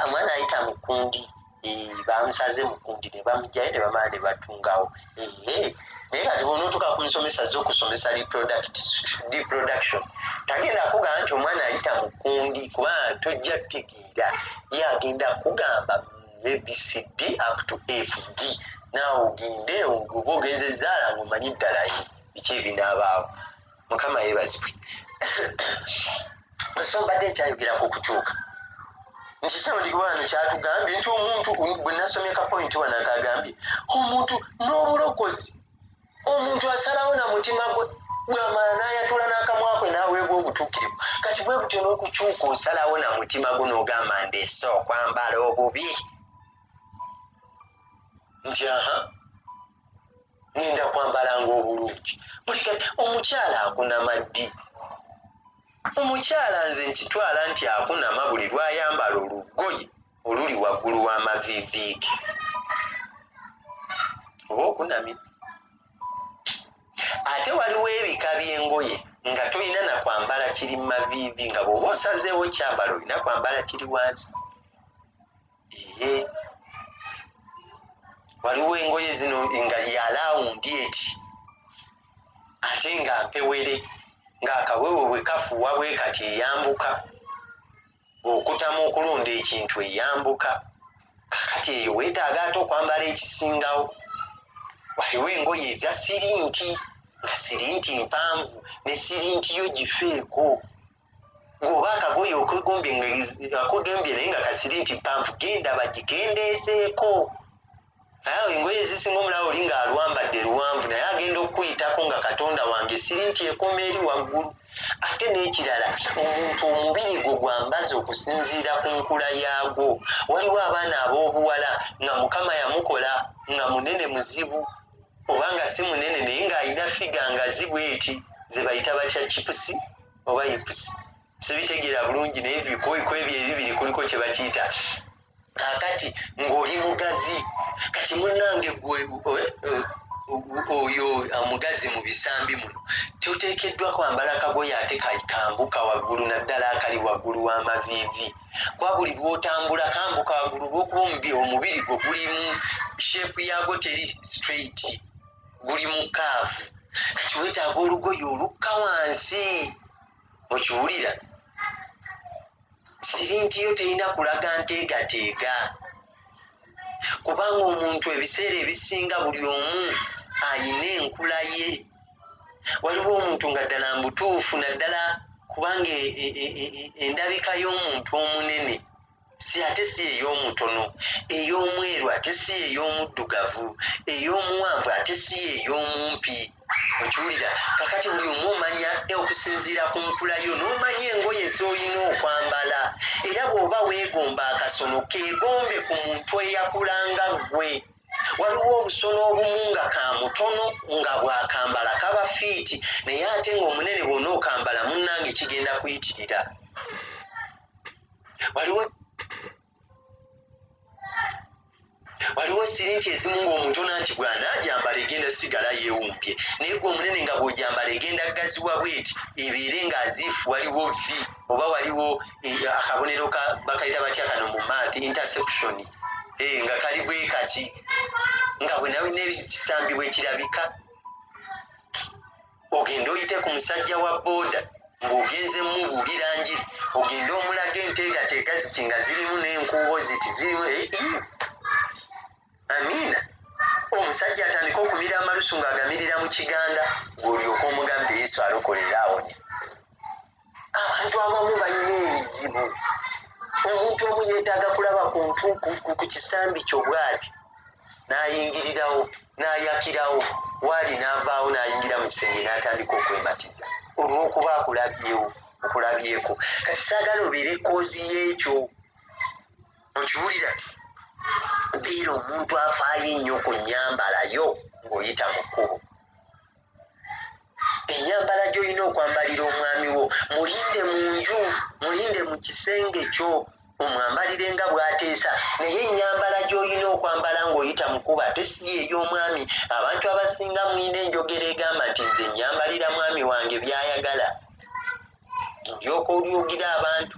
omwana ayita mu kkundi. Bamusaze mu kkundi ne bamuggyayo ne bamala ne batungawo. Naye kati bw'onootuuka ku musomesa azze okusomesa reproduction tagenda kugamba nti omwana ayita mu kkundi kubanga tojja kutegeera, ye agenda kugamba ABCD up to FG naawe ogende oba ogenze zaala ng'omanyi ddala biki ebinaabaawo. Mukama yeebazibwe. So mbadde nkyayogera ku kukyuka nti kyawandikibwa wano kyatugambye nti omuntu bwe nasomye ka point wano akagambye omuntu n'obulokozi omuntu asalawo na mutima gwe bw'amala n'ayatula n'akamwa kwe n'aweebwa obutuukirivu. Kati bwe butyo n'okukyuka osalawo na mutima gwo n'ogamba ndeese okwambala obubi nti aha ngenda kwambala ng'obulungi. Omukyala akunama ddi? Omukyala nze nkitwala nti akunama buli lw'ayambala olugoye oluli waggulu w'amaviivi ge oba okunamye. Ate waliwo ebika by'engoye nga tolina na kwambala kiri mu maviivi, nga bw'oba osazeewo kyambala olina kwambala kiri wansi. Waliwo engoye zino nga ya laawundi eti ate nga mpewere ng'akawewo bwe kafuuwa bwe kati eyambuka, okutamu okulonda ekintu eyambuka. Kakati eyo weetaaga ate okwambala ekisingawo. Waliwo engoye eza sirinti nga sirinti mpanvu ne sirinti yo gifeeko ng'oba akagoye okegombye naye nga kasirinti mpanvu genda bagikendeezeeko. Naye engoye ezisinga omulala oli ng'alwambadde luwanvu naye agenda okukuyitako nga Katonda wange sirinti ekoma eri waggulu. Ate n'ekirala omuntu omubiri gwo gwambaza okusinziira ku nkula yaagwo. Waliwo abaana ab'obuwala nga Mukama yamukola nga munene muzibu oba nga si munene naye ng'alina figa nga zibweti ze bayita batya chipusi oba yipusi sibitegeera bulungi naye ku ebyo ebibiri kuliko kye bakiyita. Kaakati ng'oli mugazi kati munnange gwe oyo omugazi mu bisambi muno toteekeddwa kwambala kagoye ate kambuka waggulu naddala akali waggulu w'amaviivi kuba buli lw'otambula kambuka waggulu olw'okuba omubiri gwo guli mu shape yaagwo teri straight, guli mu kaavu. Kati weetaaga olugoye olukka wansi, okiwulira? Sirinti yo terina kulaga nteegateega, kubanga omuntu ebiseera ebisinga buli omu ayina enkula ye. Waliwo omuntu nga ddala mbutuufu, naddala kubanga endabika y'omuntu omunene si ate si ey'omutono, ey'omweru ate si ey'omuddugavu, ey'omuwanvu ate si ey'omumpi, okiwulira? Kakati buli omu omanya okusinziira ku nkula yo, n'omanya engoye z'olina okwambala. Era bw'oba weegomba akasono, keegombe ku muntu eyakulanga ggwe. Waliwo obusono obumu nga ka mutono nga bw'akambala kaba fiiti, naye ate ng'omunene bw'onookambala munnange kigenda kuyitirira. Waliwo sirinti ezimu ng'omutono nti bw'anaajambala egenda sigala yeewumbye, naye gwe omunene nga bw'ojambala egenda gaziwa bweti ebeere ng'aziifu waliwo v oba waliwo akabonero ka bakayita batya kano mu math interception, nga kali bwe kati nga bwe nawe n'ekisambi bwe kirabika. Ogende oyite ku musajja wa booda ng'ogenze mubuulira njiri, ogende omulaga enteegateega ziti nga zirimu n'enkuubo ziti zirimu. Amiina. Omusajja atandika okumira amalusu ng'agamirira mu kiganda, gw'olyoka omugambe Yesu alokola era awonya. Abantu abamu balina ebizibu. Omuntu omu yeetaaga kulaba ku kisambi kyo bw'ati, n'ayingirirawo, n'ayakirawo, waali n'avaawo n'ayingira mu kisenge n'atandika okwematiza olw'okuba akulabyewo, okulabyeko. Kati saagala obeere koozi y'ekyo, okiwulira? Beera omuntu afaayo ennyo ku nnyambala yo ng'oyita mu kkubo. Ennyambala gy'olina okwambalira omwami wo, mulinde mu nju, mulinde mu kisenge kyo, omwambalire nga bw'ateesa. Naye ennyambala gy'olina okwambala ng'oyita mu kkubo ate si ey'omwami. Abantu abasinga mulina enjogera egamba nti nze nnyambalira mwami wange by'ayagala. Olyoka olyogira abantu.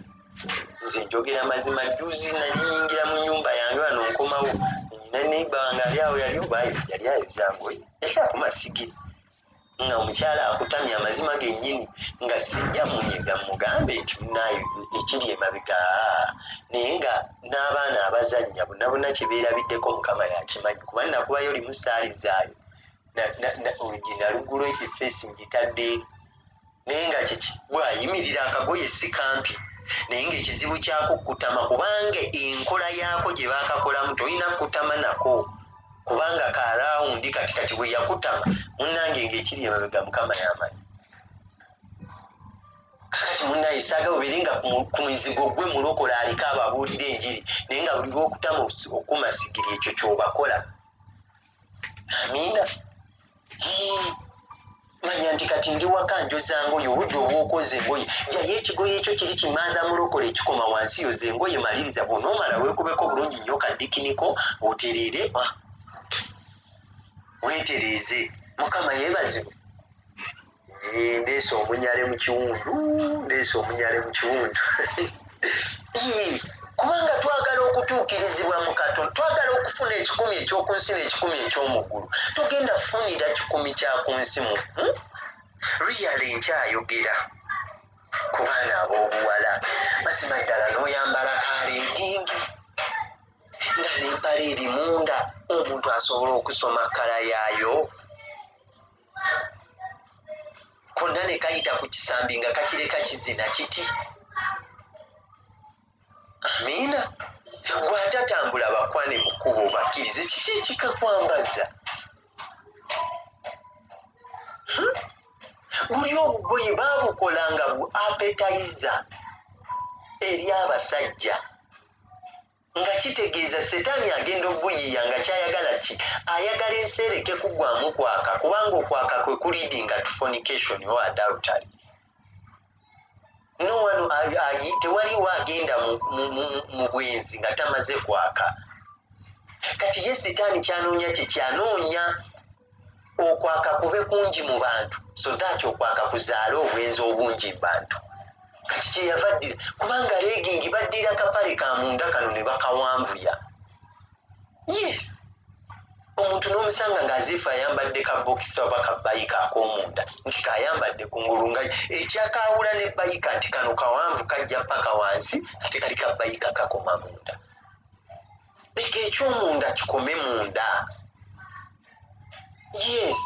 Nze njogera mazima, jjuuzi nayingira mu nnyumba yange wano nkomawo, nnyina neighbor wange ali awo yali oba yali ayoza ngoye, yali akuma sigiri nga omukyala akutamye amazima gennyini, nga sijja munyega mugambe nti munnaayo ekiri emabega, naye nga n'abaana abazannya bonna bonna kye beerabiddeko Mukama yakimanyi, kuba nakubayo limu saalizaayo oluggi nalugula ekifeesi ngitadde eri, naye nga kiki bw'ayimirira akagoye si kampi, naye ng'ekizibu kyako kutama, kubanga enkola yaako gye baakakolamu tolina kutama nako, kubanga ka raawundi kati kati bwe yakutama munnange ng'ekiri emabega Mukama y'amanyi. Kakati munnaye saagala obeere nga ku mizigo gwe mulokola aliko ababuulira enjiri, naye nga buli lw'okutama okuma sigiri ekyo ky'obakola. Amiina. Manya nti kati ndi waka njoza ngoye, obudde obw'okwoza engoye, jjayo ekigoye ekyo kiri kimaada mulokole ekikoma wansi, yoza engoye, maliriza, bw'onoomala weekubeko bulungi nnyo kadikiniko otereere, weetereeze. Mukama yeebazibwe. Ndeese omunyale mu kiwundu, ndeese omunyale mu kiwundu. Kubanga twagala okutuukirizibwa mu Katonda, twagala okufuna ekikumi eky'oku nsi n'ekikumi eky'omu ggulu. Togenda kufunira kikumi kya ku nsi mu Really nkyayogera ku baana ab'obuwala, mazima ddala n'oyambala kaaleegingi nga n'empale eri munda, omuntu asobola okusoma kkala yaayo konna ne kayita ku kisambi nga kakireka kizina kiti. Amiina. Gwe atatambula bakwane mu kkubo obakkirize, kiki ekikakwambaza? Buli obugoye baabukola nga bu appetizer eri abasajja, nga kitegeeza setaani agenda okubuyiiya nga kyayagala ki? Ayagala ensi ereke kuggwamu kwaka, kubanga okwaka kwe kuleadinga to fornication or adultery. No wano tewaliwo agenda mu bwenzi nga tamaze kwaka. Kati ye sitaani kyanoonya kye kyanoonya okwaka kube kungi mu bantu, so that okwaka kuzaale obwenzi obungi mu bantu. Kati kyeyava addira, kubanga leegingi baddira kapale ka munda kano ne bakawanvuya. Yes, Omuntu n'omusanga ng'aziifu ayambadde ka bokisa oba ka bayika ak'omunda nti kayambadde kungulu, nga ekyakaawula ne bayika nti kano kawanvu kajja paka wansi, ate kali ka bayika kakoma munda. Leka ekyomunda kikome munda. Yes,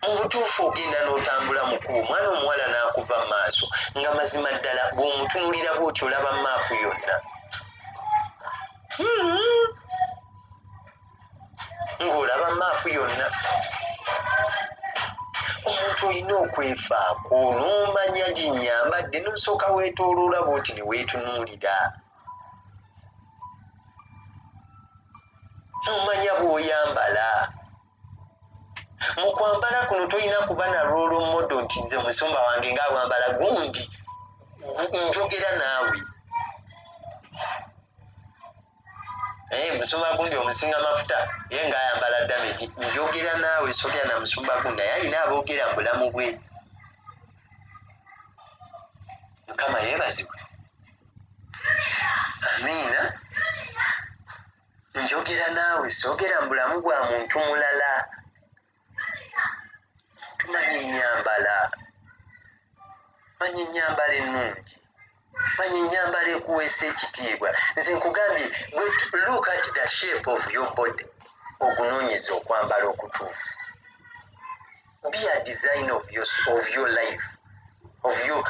mu butuufu ogenda n'otambula mukubo, omwana omuwala n'akuva mu maaso, nga mazima ddala bw'omutunulira bw'oti olaba maafu yonna, ng'olaba maapu yonna. Omuntu olina okwefaako n'omanya gyenyambadde, n'osooka weetooloola bw'oti ne weetunuulira, n'omanya bw'oyambala. Mu kwambala kuno tolina kuba na role model nti nze musumba wange ng'abwambala gundi. Njogera naawe, musumba gundi omusinga mafuta, ye ng'ayambala damage. Njogera naawe, sogera na musumba gundi, naye alina aboogera mu bulamu bwe. Mukama yeebazibwe. Amiina. Njogera naawe, soogera mu bulamu bwa muntu mulala. Tumanyi ennyambala, manyi ennyambala ennungi, manyi ennyambala ekuweesa ekitiibwa. Nze nkugambye, look at the shape of your body, ogunoonyeza okwambala okutuufu. Be a design of your life, of your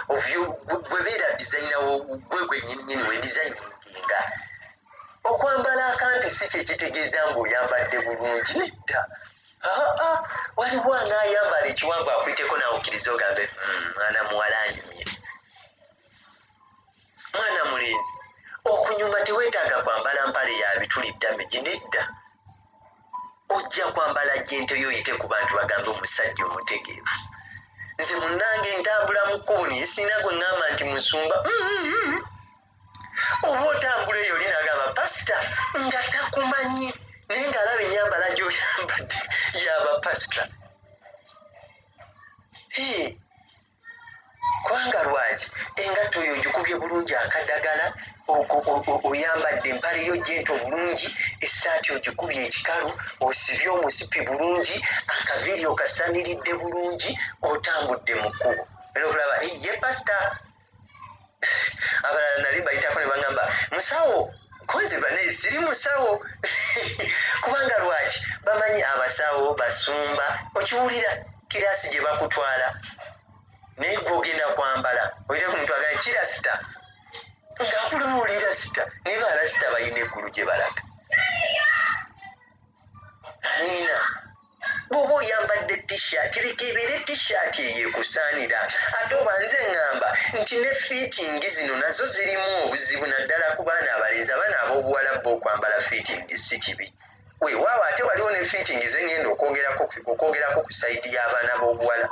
gwe beera designer gwe gwe nnyini we designinga. Okwambala akampi si kye kitegeeza ng'oyambadde bulungi, nedda. Aa, waliwo anaayambala ekiwanvu akuyiteko naawukkiriza ogambe, mwana muwala anyumye, mwana mulenzi. Okunyuma teweetaaga kwambala mpale ya bituli damage, nedda. Ojja kwambala jento yo oyite ku bantu bagambe omusajja omutegeevu. Nze munnange ntambula mu kkubo naye sirina gwe ŋŋamba nti musumba. Oba otambula eyo oli n'agamba pasita nga takumanyi, naye ng'alaba ennyambala gy'oyambadde y'aba pasita. Kubanga lwaki engatto oyo ogikubye bulungi akadagala, oyambadde empale yo jento bulungi, essaati ogikubye ekikalu, osibye omusipi bulungi, akaviiri okasaniridde bulungi, otambudde mu kkubo. Era okulaba ye pasita. Abalala nali mbayitako ne bagamba musawo, kozi bane siri musawo. Kubanga lwaki bamanyi abasawo basumba, okiwulira kirasi gye bakutwala, naye gwe ogenda kwambala oyite ku muntu agamba kirasita, ng'akulubuulira sita, naye balasita balina eggulu gye balaga. Amiina. Bw'oba oyambadde t-shirt, leka ebeere t-shirt eyo ekusaanira. Ate oba nze ŋŋamba nti ne fiitingi zino nazo zirimu obuzibu, naddala ku baana abalenzi. Abaana ab'obuwala bo okwambala fiitingi si kibi, weewaawo. Ate waliwo ne fiitingi ze ŋŋenda okwogerako ku sayidi y'abaana b'obuwala,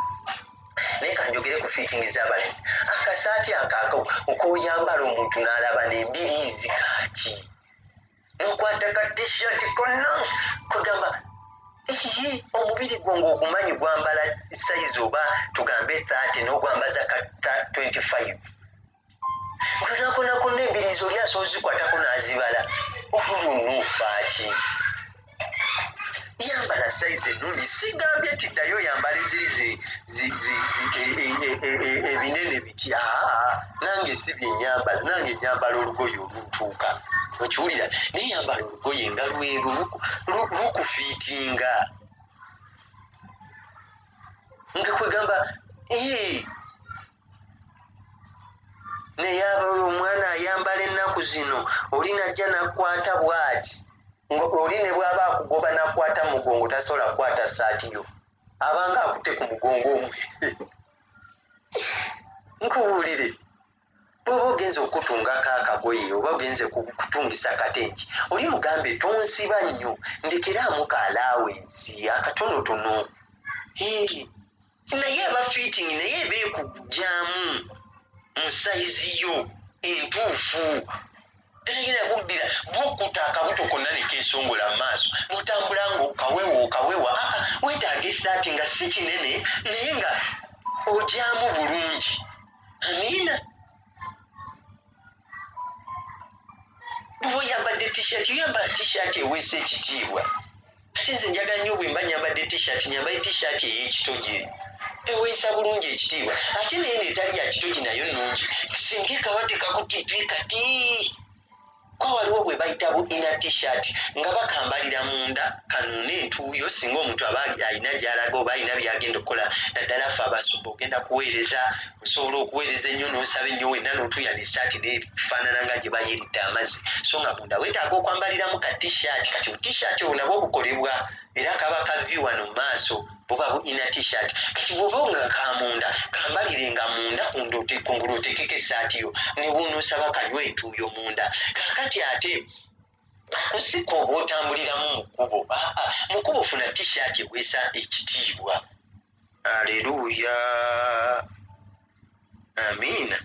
naye kanjogere ku fiitingi z'abalenzi. Akasaati akaako ok'oyambala omuntu n'alaba n'embiriizi kaaki, n'okwata ka t-shirt konna, kwegamba omubiri gwo ng'ogumanyi gwambala sayizi oba tugambe 30 n'ogwambaza ka 25, konakonakonna embiriizi oli asobola ozikwatako n'azibala. Olulunuufaaki yambala sayizi ennungi. Sigambye nti ddayo oyambala eziri ebinene biti, aa nange si bye nyambala, nange nyambala olugoye oluntuuka, okiwulira, naye yambala olugoye nga lweru lukufiitinga, nga kwegamba naye omwana ayambala ennaku zino oli najja nakwata bw'ati, oli ne bw'aba akugoba nakwata mugongo tasobola kukwata ssaati yo, abanga akutte ku mugongo omwere. Nkubuulire, bw'oba ogenze okutungako akagoye oba ogenze kutungisa katenki, oli mugambe tonsiba nnyo, ndekeraamu ka allowance akatonotono. Naye eba fitting, naye eba ekugyamu mu sayizi yo entuufu. Tegenda kuddira bw'okkuta akabuto konna ne keesongola mu maaso, n'otambula ng'okawewa okawewa. Aa, weetaaga essaati nga si kinene naye nga ogyamu bulungi. Amiina. Bw'oba oyambadde oyambadde t-shirt, oyambala t-shirt eweesa ekitiibwa. Ate nze njagala nnyo bwe mba nyambadde t-shirt, nyambale t-shirt ey'ekitogi eweesa bulungi ekitiibwa, ate naye neetali ya kitogi nayo nnungi, singa ekabadde kakutiitwe kati. Ko waliwo bwe bayita bu inner t-shirt nga bakambalira munda kanuuna entuuyo, singa omuntu aba alina gy'alaga oba alina by'agenda okukola, naddala ffe abasumba, ogenda kuweereza, osobola okuweereza ennyo n'osaba ennyo wenna n'otuuya n'essaati n'efaanana nga gye bayiridde amazzi, so nga munda weetaaga okwambaliramu ka t-shirt. Kati bu t-shirt obwo nabwo bukolebwa era kaba ka V wano mu maaso, buba bu inner t-shirt. Kati bw'oba nga kamunda, kambalire nga munda kungulu oteekeko essaati yo, ne bw'onoosaba kanywa entuuyo munda. Kaakati ate kusika oba otambuliramu mu kkubo, aa mu kkubo funa t-shirt eweesa ekitiibwa. Aleluya, amiina.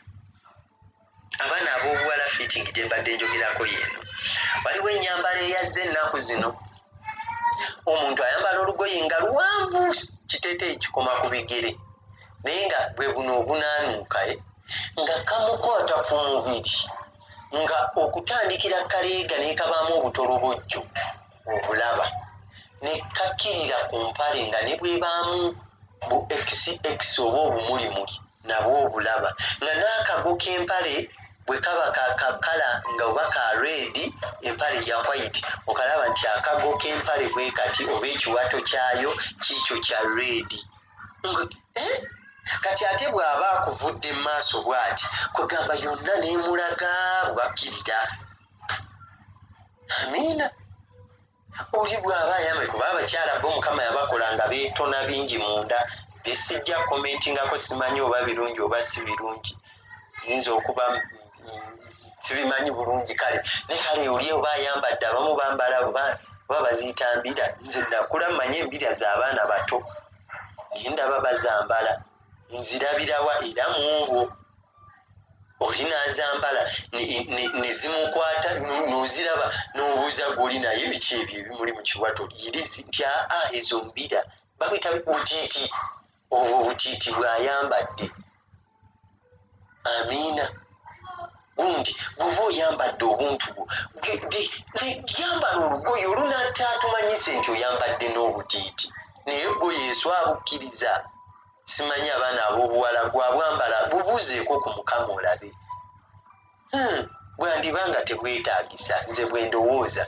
Abaana ab'obuwala, fitting gye mbadde njogerako yeeno. Waliwo ennyambala eyazze ennaku zino, omuntu ayambala olugoye nga luwanvu, kiteeteeyi kikoma ku bigere, naye nga bwe buno obunaanuuka nga kamukwata ku mubiri, nga okutandikira kaleega nekabaamu obutolobojjo obulaba, ne kakkirira ku mpale nga ne bwebaamu bu xx oba obumulimuli nabwo obulaba, nga n'akago k'empale bwe kaba kakala nga oba ka red, empale ya white, okalaba nti akago k'empale bwe kati oba ekiwato kyayo kiikyo kya red. Kati ate bw'aba akuvudde mu maaso bw'ati, kwegamba yonna n'emulaga bwakkirira. Amiina. Oli bw'aba ayambaye, kuba abakyala bo Mukama yabakola nga beetona bingi munda byesijja commentingako, simanyi oba birungi oba si birungi, yinza okuba sibimanyi bulungi. Kale ne kale oli oba ayambadde, abamu bambala oba baziyita mbira. Nze nakula mmanyi embira z'abaana bato, naye ndaba bazambala nzirabirawa, era muobwo oli n'azambala ne zimukwata, n'oziraba n'obuuza gw'oli naye biki ebyo ebimuli mu kiwato irizi, nti aa ezo mbira babuyita butiiti, obwo obutiiti bw'ayambadde. Amiina. Gundi bw'oba oyambadde obuntu bwo, yambala olugoye olunaataatumanyise nti oyambadde n'obutiiti, naye gwe Yesu abukkiriza. Simanyi abaana ab'obuwala gwabwambala, bubuuzeeko ku Mukama olabe. Bwandiba nga tebwetaagisa, nze bwe ndowooza,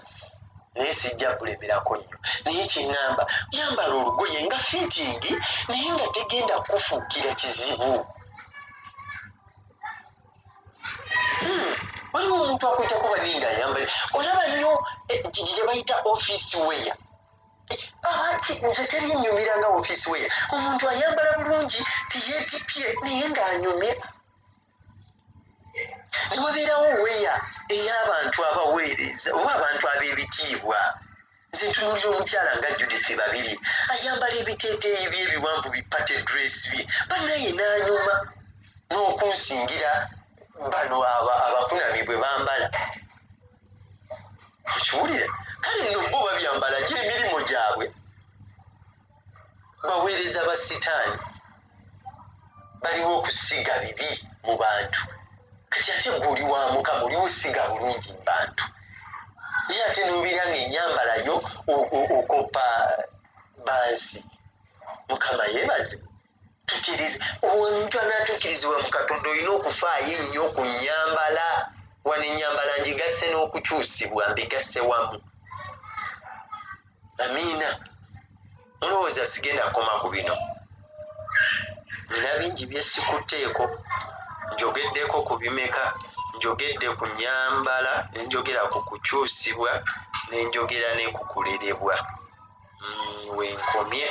naye sijja kulemerako nnyo. Naye kyeŋŋamba, yambala olugoye nga fitting naye nga tegenda kukufuukira kizibu. Waliwo omuntu akwetako baninga ayambale, olaba nnyo gye bayita office wear. Abaki nze terinyumira nga office wear, omuntu ayambala bulungi teyeetipye naye ng'anyumye. Ne wabeerawo weya ey'abantu abaweereza oba abantu ab'ebitiibwa. Nze ntunuulira omukyala nga Judith Babiri, ayambala ebiteeteeyi bye ebiwanvu, bi party dress bye, bannaye n'anyuma n'okunsingira bano abakunami bwe bambala. Okiwulira? Kale nno bo babyambala gy'emirimu gyabwe, baweereza ba sitaani, baliwo okusiga bibi mu bantu. Kati ate gwe oli wa Mukama, oliwo siga bulungi mu bantu, naye ate n'obeera ng'ennyambala yo okoppa bansi. Mukama yeebazibwe. Tutereeze. Omuntu anaatuukirizibwa mu Katonda, olina okufaayo ennyo ku nnyambala. Wano ennyambala ngigasse n'okukyusibwa, mbigasse wamu. Amiina. Mulowooza sigenda kukoma ku bino? Nina bingi bye sikutteeko. Njogeddeko ku bimeka? Njogedde ku nnyambala, ne njogera ku kukyusibwa, ne njogera ne ku kulerebwa. We nkomye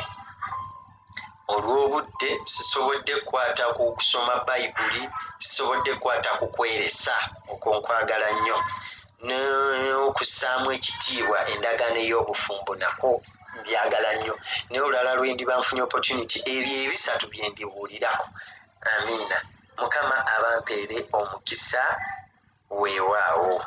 olw'obudde sisobodde kukwata ku kusoma Bayibuli, sisobodde kukwata ku kweresa, okwo nkwagala nnyo, n'okussaamu ekitiibwa endagaano ey'obufumbo nakwo mbyagala nnyo, naye olulala lwe ndiba nfunye opportunity, ebyo ebisatu bye ndibuulirako. Amiina. Mukama abampeere omukisa. Weewaawo.